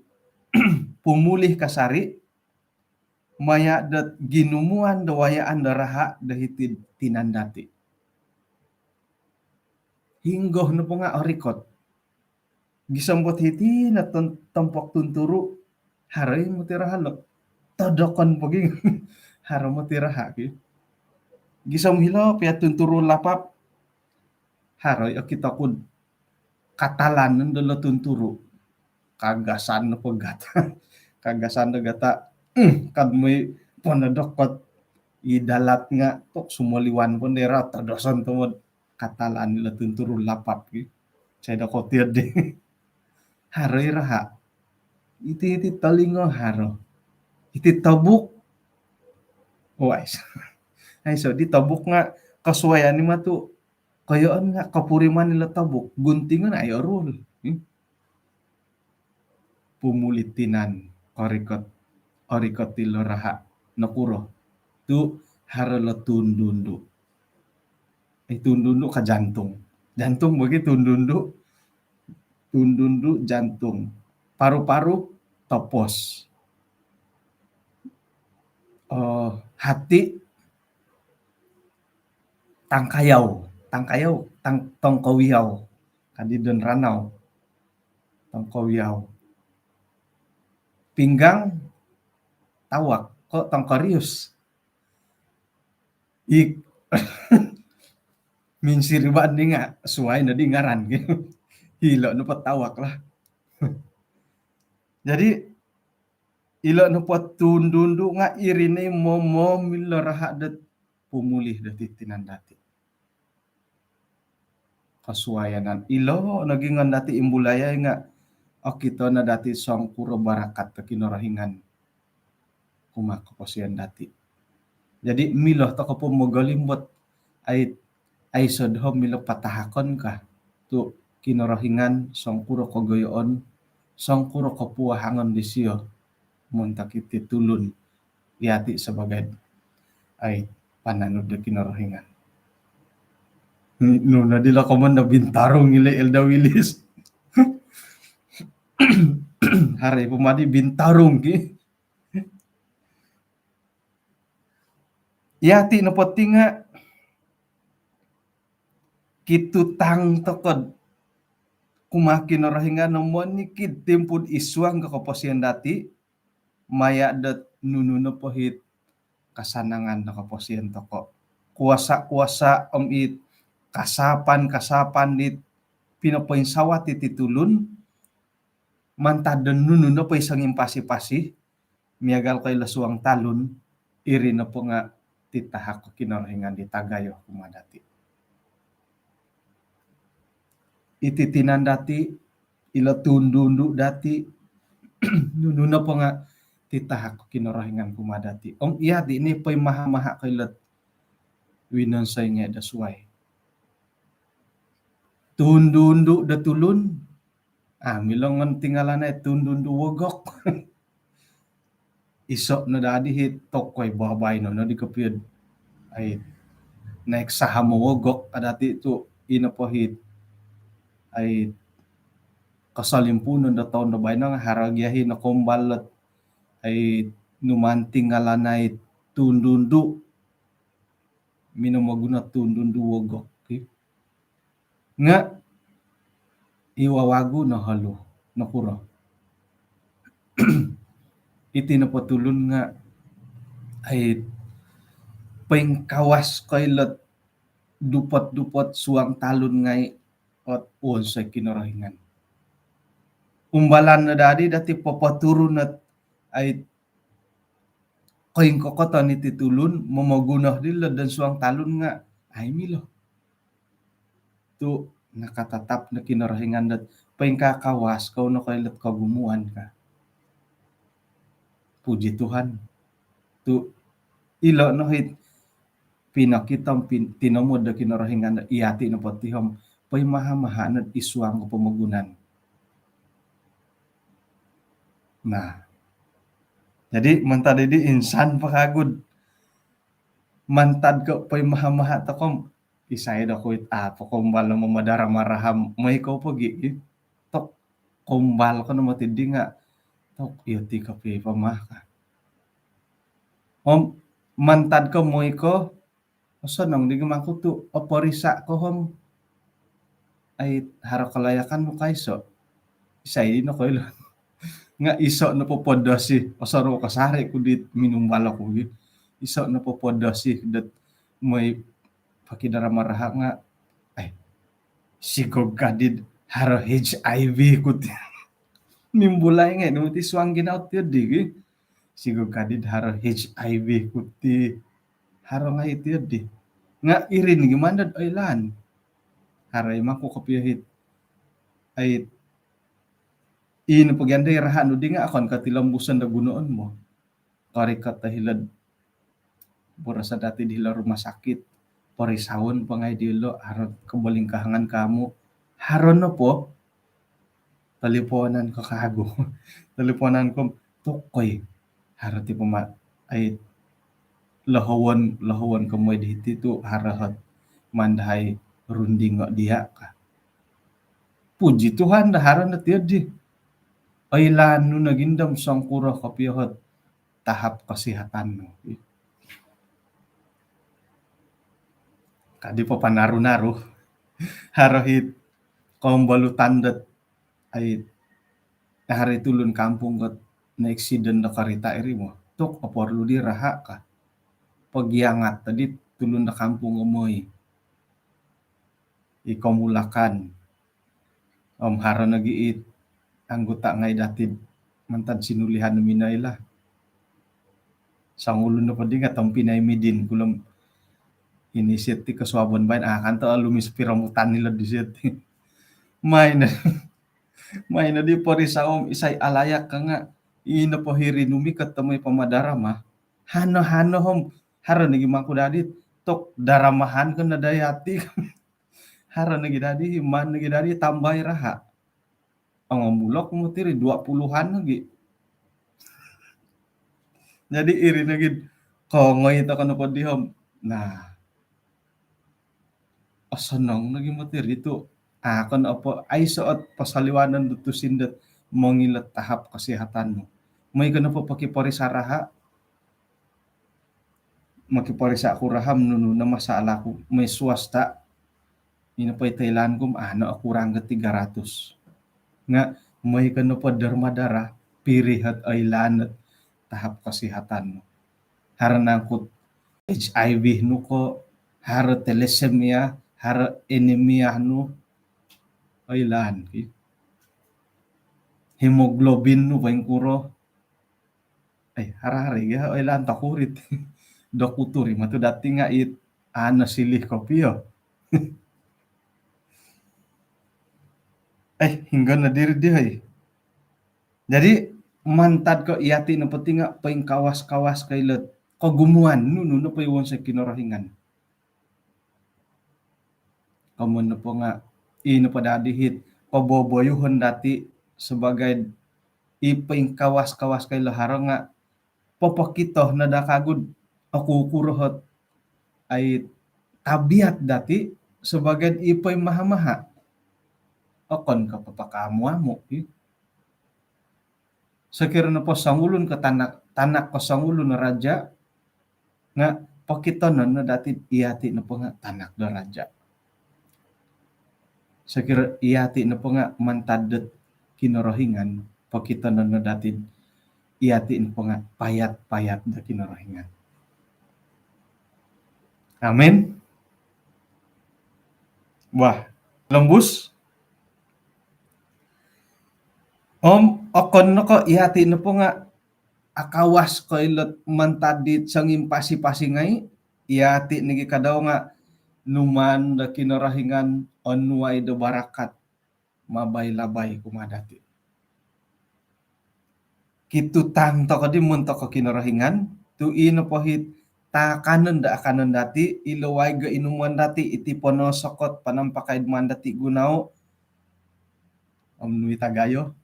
pumulih kasari, maya dot ginumuan do wayaan do raha do hiti tinan dati. Hinggo nopo nga orikot. Gisom bo hiti no ton-, tompok tunturu, haro i moti raha lo. Todokon pogi, haro moti raha ki. Gisom hilo pia tunturu lapap, haro i okito ku do katalan no dilo tunturu. Kagasan no po gata. Kagasan do gata. Kad moi ponodok kot i dalat nga tok sumoliwan pon dera todoson tomod katalan ilo tunturu lapap ki. Sai do kotiod di. Haro i raha. Iti, iti tolingo haro. Iti tobuk. Oh, aiso. Aiso di tobuk nga kosuaian i matu koyoon nga kopuriman ilo tobuk, guntingon ayo rul. Hmm? Pumulih tinan, orikot, orikot ilo raha, nokuro. Tu haro lo tundu-undu. Eh, tundu-undu ka jantung. Jantung bagi tundu-undu. Tundu-undu jantung. Paru-paru topos. Eh, hati tangkayau, tangkayau, tang-, tongkowiau. Kadi don Ranau. Tongkowiau. Pinggang tawak, ko tongkorius. Ik-, minsiriban di nga suai no di ngaran. Hilo nopo tawak lah. Jadi, ilo nopo tundu-undu nga iri no i momom ilo raha dot pumulih dati tinan dati. Kosuaianan. Ilo nogi ngon dati imbulai nga okito no dati songkuro barakat do Kinorohingan kumaa koposion dati. Jadi, milo toko po mogolimbot ait aiso' doho' milo patahakon ka tu' Kinorohingan songkuro kogoyoon, songkuro kopuahangon disio montok iti tulun. Iyati' sabagai ai pananud do Kinorohingan. Nu nodi lo komon do bintarung ilo Elder Willis. Haro i' po madi bintarung ki. Iyati' nopo ti nga' kitutang toko'd kumaa Kinorohingan no monikid timpu'd isuang ko koposion dati', maya' dot nunu nopo it kasanangan do koposion toko', kuasa-kuasa om it kasapan-kasapan dit pinopoinsawat iti tulun, mantad do nunu nopo i songimpasi-pasi, miagal ko ilo suang talun, iri nopo nga' titahak ko Kinorohingan di tagayo kumaa dati'. Iti tinan dati', ilo tundu-undu dati', nunu nopo nga' titahak ko Kinorohingan kumaa dati'. Om iyati' ni poimaha-maha ko ilo winonsoi ngai' do suwai. Tundu-undu do tulun, a' milo ngon tinggalanai tundu-undu wogok. Iso' no dadi it tokoi babaino nodi kopio'd ai naik saham wogok ka dati' tu' ino po it ai kosolimpunon do toun do baino nga' haro gia i' nokoumbal dot ai numaan tinggalanai tundu-undu, minomoguno tundu-undu wogok ki. Nga' i wawagu noholu, nokuro? Iti nopo tulun nga' ai poingkawas ko ilo'd dupot-dupot suang talun ngai' ot wonsoi Kinorohingan. Umbalan no dadi dati' popoturun ot ai koingkokoton iti tulun momoguno dilo don suang talun nga' ai milo. Tu' nakatatap no Kinorohingan dot poingkakawas kou no ko ilo'd kogumuan ka. Puji Tuhan. Tu' ilo no it pinokito om pin-, tinomod do Kinorohingan do iyati' nopo ti om poimaha-maha nod isuang ko pomogunan. Nah, jadi mantad didi insan po kagu'd mantad ko poimaha-maha toko om isai do kuit a' po koumbal no mamadarama raha, moi kou pogi' i. Tok koumbal ko no moti di nga' tok iyo ti kopio i pama ka. Om mantad ko moi ko, osonong di gi mangku tu' oporisa' ko om ai haro kalayakan nu ka iso'. Isai di nokoilo. Nga' iso' nopo podosi, osorou kasari' ku dit minumbal oku gi. Iso' nopo podosi dot moi pokidarama raha nga' ai sigog kadi'd haro H I V ku ti. Mimbulai ngai' no moti suang ginawo ti di gi. Sigog kadi'd haro H I V ku ti. Haro ngai' ti di. Nga' iri ni gi mandad oilaan. Haro i mangku kopio it ai ino pogi andai raha nu di nga' okon ko tilombuson do gunoon mo. Korikot do hilo'd boroso dati' di hilo rumah sakit, porisaon po ngai' dilo, haro kobolingkahangan ka amu'. Haro nopo, taliponan ko kagu. Taliponan ko, tokoi. Haro ti pama ai lohowon, lohowon ko moi di hiti tu' haro ot mandai rundingo' diya' ka. Puji Tuhan do haro no ti di. Oilaan nu nogi ndo om songkuro kopio ot tahap kesihatan nu. Kadi papanaru-naru. Haro it kombolutan dot ai haro i tulun kampung ko naaksiden do karita' iri mo. Tok oporlu di raha ka. Pogiangat tadi tulun do kampung ko moi. I komulakan. Om haro nogi it anggota ngai' dati'd mantad sinulihan minoi lah. Songulun nopo di nga' tompinai midin kulom ini siti kosuabon baino, a' kanto olumis piromutan ilo di siti. Mai no, mai no di porisao om isai alayak ka nga' ino po hiri nu mikot tomoi pamadarama. Hano-hano om haro nogi mangku dadi Tok daramahan ko no dati. Haro nogi dadi, iman nogi dadi tambai raha. Ongomulok moti ri dua puluhan lagi. Jadi iri nogi kongoi toko nopo dihom. Nah, osonong nogi moti ri tu. Ah, kon opo, aiso ot pasaliwanan do tusin dot mongilo tahap kesihatan nu. Moi ko nopo pokiporisa raha, mokiporisa ku raha om nunu no masalah ku, moi swasta. Ino po i Thailand ku, ah, no kurang ke tiga ratus. Nga moi ko nopo derma darah, piri ot oilaan tahap kesihatan nu. Haro nangkut H I V nu ko, haro thalassemia, haro anemia nu, oilaan ki. Hemoglobin nu poingkuro. Eh, haro-haro gia oilaan tokou ri. Dokutur i matu dati nga it, ah, no silih kopio. Eh, hinggo no diri di, hoi. Jadi, mantad ko iyati nopo ti nga poingkawas-kawas ko ilo kogumuan nu, nunu nopo i wonsoyo Kinorohingan. Komoyon nopo nga, i nopo dadi it koboboyuhon dati sabaagi i poingkawas-kawas ko ilo haro nga popokito no da kagu do okukuro ot ai tabiat dati sabaagi i poimaha-maha. Okon ko papakaamu-amu, i. Sokiro nopo songulun ko tanak, tanak ko songulun raja, nga pokitonon no dati iyati nopo nga tanak do raja. Sokiro iyati nopo nga mantad dot Kinorohingan, pokitonon no dati iyati nopo nga payat-payat do Kinorohingan. Amin. Wah, lombus. Om okon no ko iyati nopo nga akawas ko ilo mantad dit songimpasi-pasi ngai, iyati nogi kadau nga numaan do Kinorohingan onuai do barakat mabai-labai kumaa dati. Kitutang toko di montok Kinorohingan, tu i nopo it taakanon do akanon dati, ilo waig do inumon dati, iti ponosokot panampakai do maan dati gunoo, om nunu i tagayo.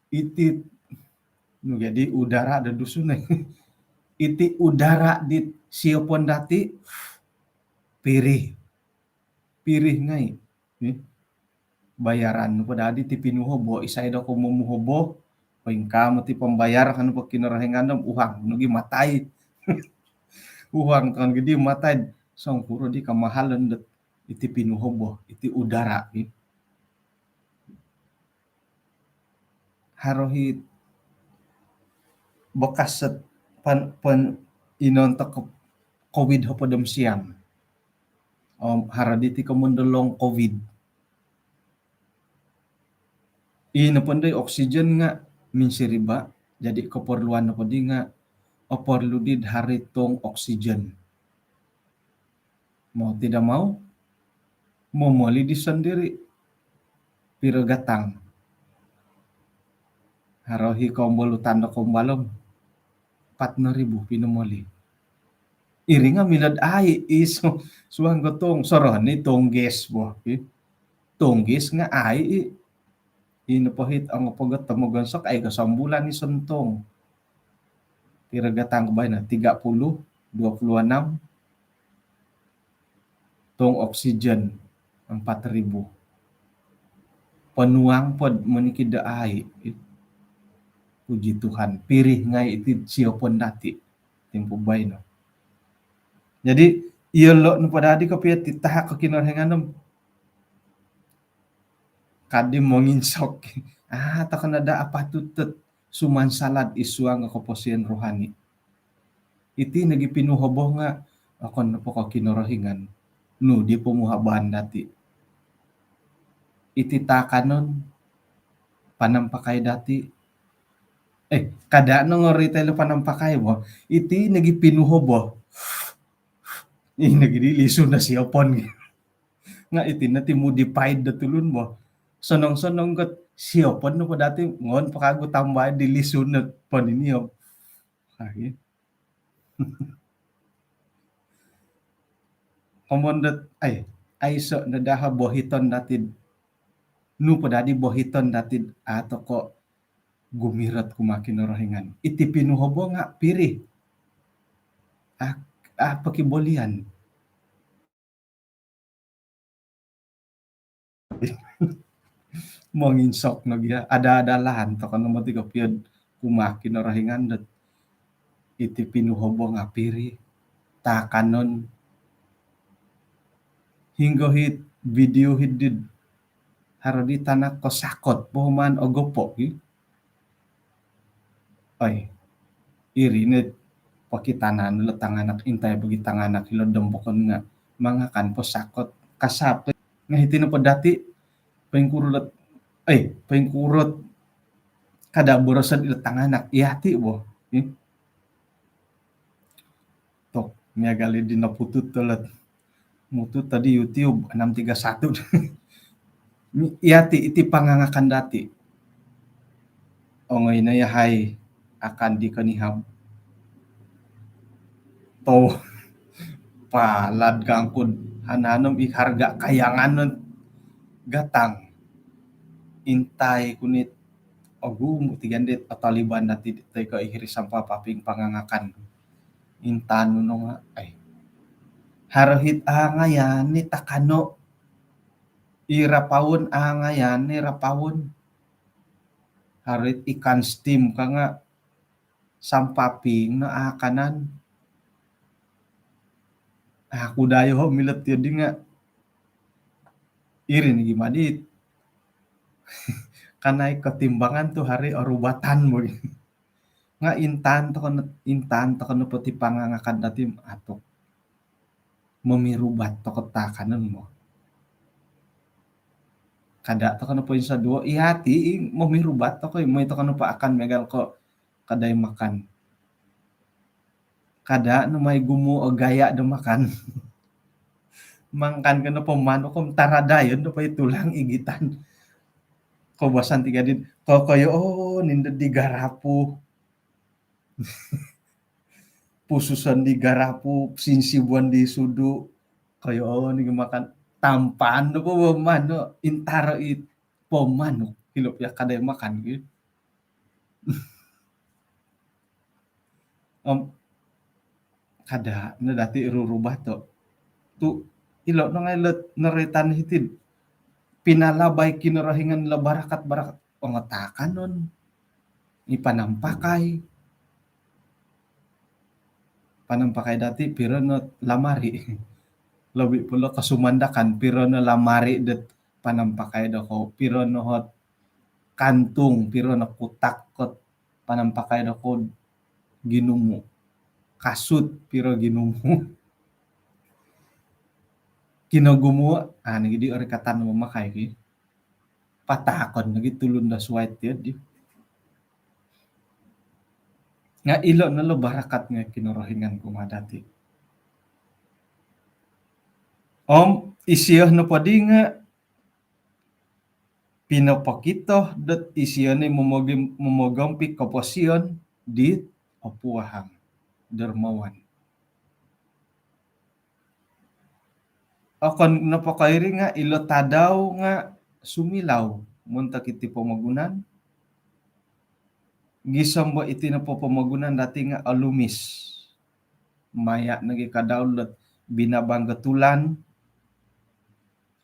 Iti, nu gia di udara do Dusun, eh. Iti udara di siopon dati, pirih. Pirih ngai. Eh. Bayaran nopo dadi ti pinuhobo, isai do ko momuhobo, poingkaa moti pambayar kan po Kinorohingan om uhang nogi matai. Uhang kan gidi matai, songkuro di kamahalan dot iti pinuhobo, iti udara, eh. Haro it bakas ot pan, pan, ino ontok covid hopod om siam. Om haro diti komoyon do long covid. I nopo ndo i oksigen nga minsiriba, jadi keperluan nopo di nga oporlu di haro it tong oksigen. Mau tidak mau, momoli di sendiri. Piro gatang? Haro i kombolutan do kombal om apat no ribu pinomoli. Iri nga milo do ai, i su-, suang ko tong, sorohon i tong gas bo, i. Tong gas nga ai, i. I nopo it ongopogot do mogonsok, ai ko sombulan i sontong. Piro gatang ko baino, tiga puluh, dua puluh enam. Tong oksigen, empat ribu. Ponuang po do monikid do ai. Puji Tuhan, pirih ngai iti siopon dati timpu baino. Jadi, iyolo nopo dadi kopio ti tahak do Kinorohingan om kadi monginsok. Ah, tokon ada apatut dot sumansalad id suang koposion rohani. Iti nogi pinuhobo nga okon nopo ko Kinorohingan, nu di pomuhabaan dati. Iti taakanon, panampakai dati. Eh, kada no ngori telo panampakai bo. Iti nogi pinuhobo. Ino gidi lisu no siopon. Nga iti no ti modified do tulun bo. Sonong-sonong got siopon nopo dati, ngon po kagu tambai di lisu no pon ini om. Lagi. Komoyon dot ai, aiso no daa bohiton dati. Nu po dadi bohiton dati, a' toko gumirot kumaa Kinorohingan. Iti pinuhobo nga' piri. A', a' pokibolian. Monginsok no gia, ada-ada lahan toko no moti kopio'd kumaa Kinorohingan dot iti pinuhobo nga' piri, taakanon. Hinggo hit video hiddi, haro di tanak ko sakot, bo maan ogopo' gi. Oi, iri no pokitanan lo tanganak, intai bagi tanganak hilo'd dompokon nga' mangakan po sakot, kasap. Nga' hiti nopo dati, poingkuro dot, eh, poingkuro kada boroso'd ilo tanganak, iyati' bo. Hmm? Tok, miagal i di noputut tolot. Mutut tadi YouTube enam tiga satu. Iyati', iti pangangakan dati. Ongoi no yahai akan di konihab. Tou, palad kangkud, hananom i harga kayangan no gatang. Intai kunit, ogumu' ti gandit, otoliban dati toi ko' i hiri sampapaping pangangakan. Intan nu no nga', ai. Haro hit angayan ni takano'. I rapaon, angayan ni rapaon. Haro hit ikan steam ka nga' sampaping no akanan. Aku dayo ho milot tiyo di nga'. Iri ni gi madit. Kanai kotimbangan tu haro orubatan bo. Nga' intan toko no, intan toko no poti pangangakan dati atuk. Momirubat toko taakanon mo. Kada' toko no poinsaduo, iyati' i momirubat toko i, moi toko no po akan miagal ko' kadai makan. Kada' no mai gumu' o gaya' do makan. Mangakan ko no po manuk om taradayon do po i tulang igitan. Koubasan ti gadit, kokoyoon indo di garapu. Pususon di garapu, sinsibuon di sudu'. Koyoon i makan. Tampaan do po manuk, intaro i po manuk. Hilo' pia kadai makan gi. Om kada' no dati rurubat tu. Tu ilo' no ngai' lo noroitan hiti'd pinalabai Kinorohingan lo barakat-barakat. Ongo taakanon. I panampakai. Panampakai dati piro no lamari. Lobi' po lo kasumandakan, piro no lamari dot panampakai dokou, piro no hot kantung, piro no kutak kot panampakai dokou ginumu'. Kasut, piro ginumu'. Kinogumu', a' nogi di orikatan mamakai ki. Pataakon nogi tulun do suwai tiyo di. Nga' ilo' no lo barakat nga' Kinorohingan kumaa dati. Om isio nopo di nga' pinopokito dot isio ni momogim-, momogompi koposion dit opuahang dermawan. Okon nopo ko' iri nga' ilo tadau nga' sumilau montok iti pomogunan. Gisom bo iti nopo pomogunan dati nga' olumis. Maya' nogi kadau lot binabang do tulan.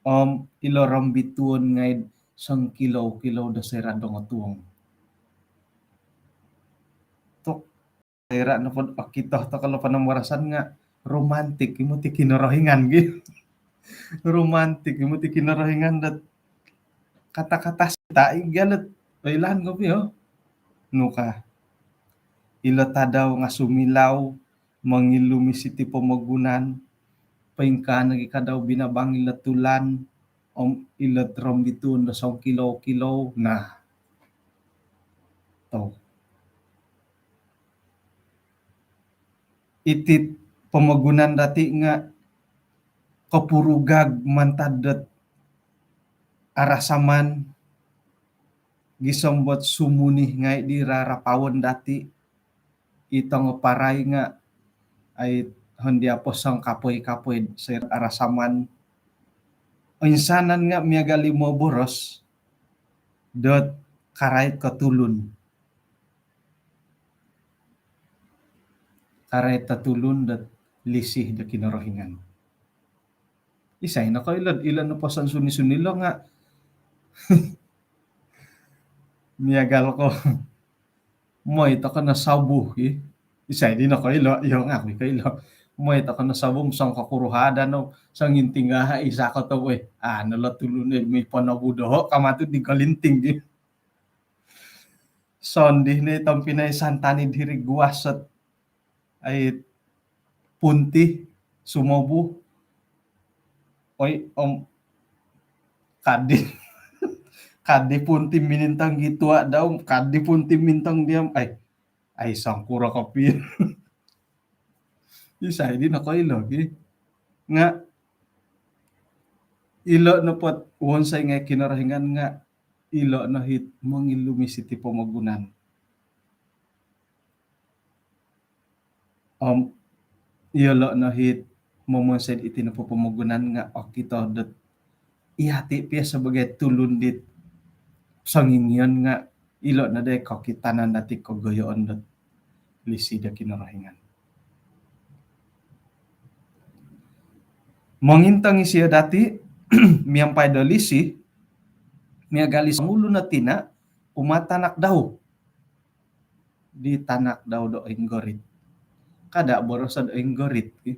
Om ilo rombituon ngai'd songkilou-kilou do soira' do ngotuong. Tok, soira' nopo okito toko lo panambarasan nga' romantik i moti Kinorohingan gi. Romantik i moti Kinorohingan dot kata-kata sita' i galet. Oilaan kopio. Nu ka. Ilo tadau nga' sumilau, mongilumis iti pomogunan, poingkaa nogi kadau binabang ilo tulan, om ilo rombituon do songkilou-kilou, nah. Tou. Iti pomogunan dati nga' kopurugag mantad dot arasaman, gisom bot sumuni ngai' di rarapaon dati, i tongoparai nga' ai hon dia posong kapoi-kapoi soira arasaman. Oinsanan nga miagal i moboros dot karait ko tulun. Karait ko tulun dot lisih do Kinorohingan. Isai nokoilo, ilo nopo sonsuni-suni lo nga miagal ko moi toko no sabu ki. Isai di nokoilo, iyo nga aku koilo. Moi toko no sabu songko kuruhada no, songintingaha isa ko to, weh, ano lo tulun e, mi ponobu doho, kamatu di kolinting ki. Sondih ni tompinai santani diri guasot. Ai punti sumobu. Oi, om kadi. Kadi punti minintang gitu dau, kadi punti mintang diam. Ai, ai songkuro kopi. Isai di nokoilo ki. Nga ilo nopot wonsoi ngai Kinorohingan nga ilo no hit mongilumi siti pomogunan. Om iyolo no hit momonsoi iti nopo pomogunan nga okito dot iyati pia sebagai tulun dit songingion nga ilo no dai kokitanan dati kogoyoon dot lisih do Kinorohingan. Mongintong isio dati miampai do lisih, miagal i songulun o tina kumaa tanak dau. Di tanak dau do oinggorit. Kada boroso do oinggorit ki.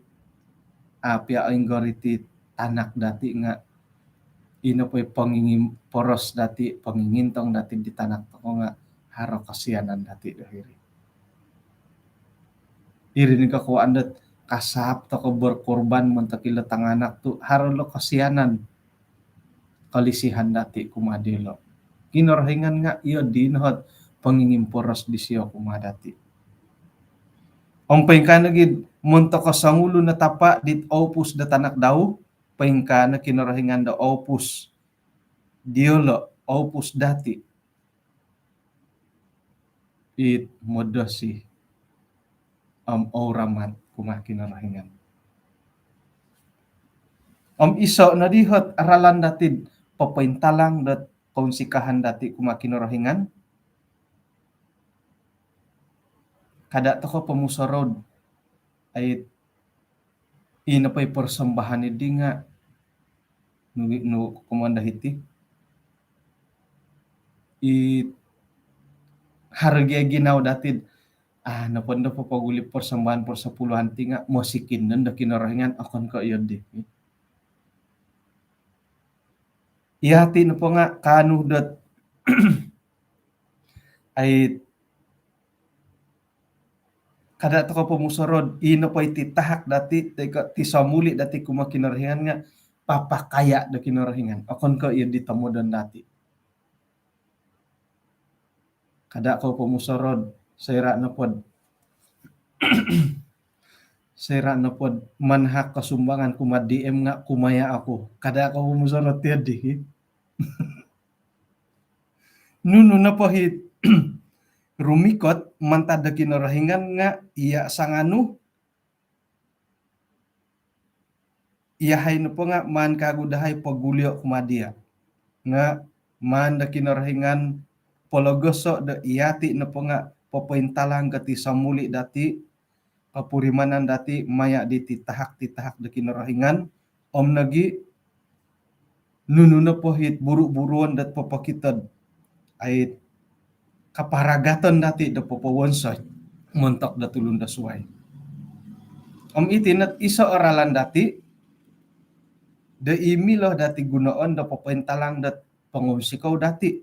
Apia oinggorit i tanak dati nga ino po i pongingimporos dati, pongingintong dati di tanak toko nga haro kosianan dati do hiri. Iri ni kokuaan dot kasap toko berkorban montok ilo tanganak tu haro lo kosianan kolisihan dati kumaa diolo. Kinorohingan nga iyo di nohot pongingimporos disio kumaa dati. Om poingkaa nogi montok o songulun o tapa dit oupus do tanak dau, poingkaa no Kinorohingan do oupus diolo, oupus dati. It modosi om ouramat kumaa Kinorohingan. Om iso no dihot ralan dati popointalang dot kounsikahan dati kumaa Kinorohingan. Kada toko pomusorou. Ai ino po i persembahan i di nga nu, nu komoyon do hiti. I harga ginawo dati. Ah, nopo ndo popoguli persembahan persepuluhan ti nga mosikin nondo Kinorohingan, okon ko iyo di. Iyati nopo nga kaanu dot ai kada toko pomusorou, ino po iti tahak dati, toi ko ti somuli dati kumaa Kinorohingan nga papakaya do Kinorohingan. Okon ko iyo di tomodon dati. Kada ko pomusorou, soira nopod soira nopod manahak ko sumbangan kumaa D M nga kumaya oku. Kada ko pomusorou tiadi. Nunu nopo hit rumikot mantad do Kinorohingan nga iya sanganu, iyahai nopo nga maan kagu dahai pogulio kumaa dia. Nga maan do Kinorohingan pologoso do iyati nopo nga popointalang kati somuli dati, kopurimanan dati maya diti tahak, ti tahak do Kinorohingan, om nogi nunu nopo hit buru-buruon dot popokitod ai kaparagaton dati do popowonsoi montok do tulun do suai. Om iti not iso o ralan dati do i milo dati gunoon do popointalang dot pongounsikou dati,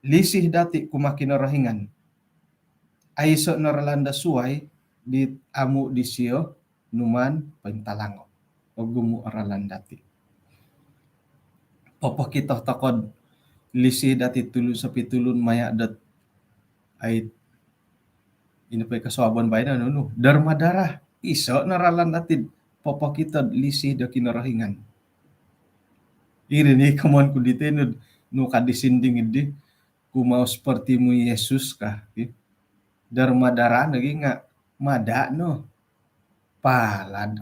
lisih dati kumaa Kinorohingan. Aiso no ralan do suai di amu disio numaan pointalango. Ogumu o ralan dati. Popokito tokod lisih dati tulun sopi tulun maya dot ai ino po i kosuabon baino nunu. Derma darah. Iso no ralan dati popokitod lisih do Kinorohingan. Iri ni komoyon ku di tenu nu kadi sinding di. Ku mau sepertimu Yesus kah? Derma darah nogi nga mada no. Palad.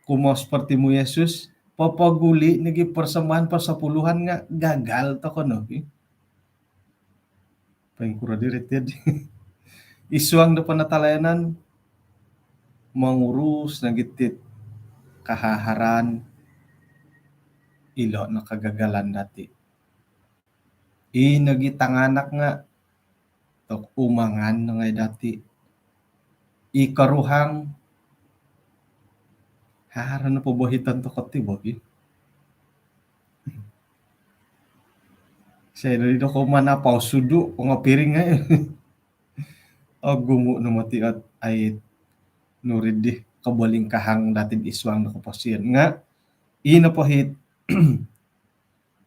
Kumo seperti mu Yesus, popoguli nogi persembahan persepuluhan nga gagal toko nogi. Poingkuro diri ti id suang do penatalayanan, mongurus nogi ti kahaharan, ilo no kegagalan dati. I nogi tanganak nga tok umangan no ngai dati. I koruhang, haro no pobohiton toko ti bogi. Saya dari doko mana pau sudu, pongopiring ngai. Ogumu no moti ot ai nurid di kobolingkahang dati id suang do koposion. Nga i nopo it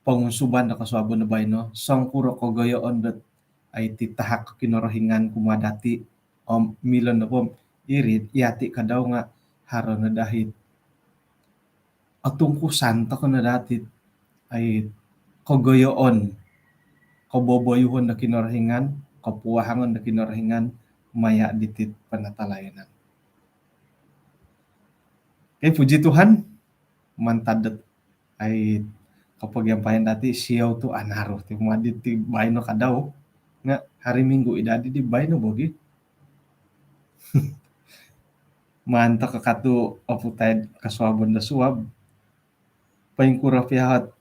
pongunsuban do kosuabon do baino, songkuro kogoyoon dot ai titahak Kinorohingan kumaa dati, om milo nopo iri yati kadau nga haro no dahit otungkusan toko no dati ai kogoyoon, koboboyuhon do Kinorohingan, kopuahangon do Kinorohingan maya diti penatalayanan. Okey, puji Tuhan, mantad dot ai kopogiampayan dati siou tu anaru ti madi ti baino kadau. Nga hari Minggu i dadi di baino bogi. Mantad kakatu oputai kosuabon do suab. Poingkuro pia ot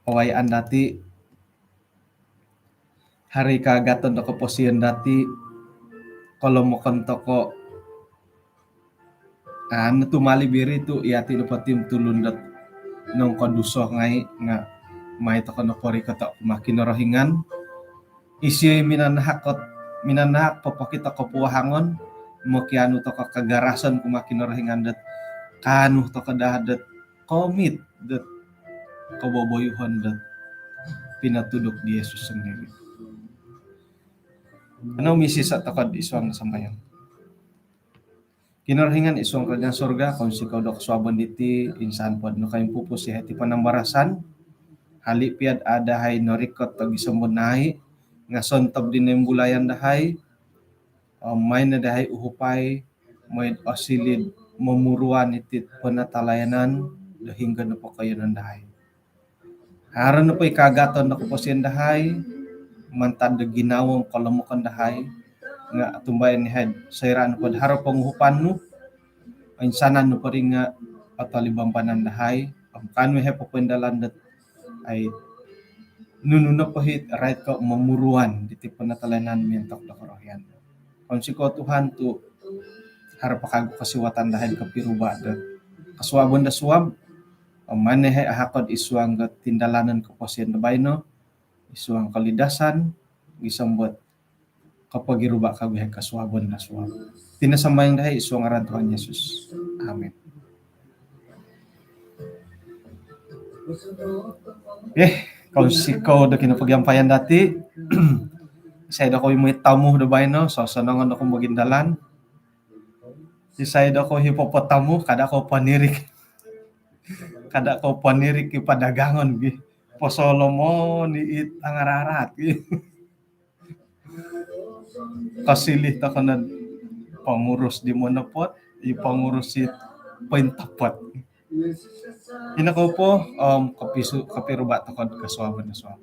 awayaan dati, haro i kaagaton do koposion dati, kolomokon toko. Anu tu mali biri tu yati nopo ti tulun dot nongkoduso ngai nga mai toko nopo ri koto kumaa Kinorohingan. Isio i minanahak kot, minanahak popokito kopuahangon, mokianu toko kagarasan kumaa Kinorohingan dot kaanu toko daa dot komit dot koboboyuhon dot pinotuduk di Yesus sendiri. Ano misisa toko id suang sambayang. Kinorohingan id suang kerajaan sorga, kounsikou do kosuabon diti, insan po do nokoimpupus yahai ti panambarasan. Hali pia dot dahai norikot do gisom do nai nga sontob di noimbulayan dahai, om maai no dahai uhupai, mooi do osiliu do momuruan iti penatalayanan do hinggo nopo koiyonon dahai. Haro nopo i kaagaton do koposion dahai, mantad do ginawo om kolomokon dahai, nga otumbayaan yahai soira nopo do haro ponguhupan nu, oinsanan nopo ri nga otolibambanan dahai, om kaanu yahai popoindalan dot ai nunu nopo it rait ko momuruan diti penatalayanan miontok do korohian. Kounsikou Tuhan tu haro po kagu kosiwatan dahai kopiruba do kosuabon do suab, om maai no yahai ahako id suang do tindalanon koposion do baino, id suang kolidasan, gisom dot kopogiruba kagu yahai kosuabon do suab. Iti no sambayang dahai id suang ngaran Tuhan Yesus. Amin. Okey, kounsikou do kinopogiampayan dati. Isai dokoyu mooi tamu do baino, sosonongon dokoyu mogindalan. Isai dokoyu popotamu, kada kou ponirik. Kada kou ponirik i padagangon gi. Posolomon i it angararat gi. Kosiliu toko no pengurus di Monopot, i pengurus it Pointopot. Ino kou po, om kopisu-, kopiruba toko do kosuabon do suab.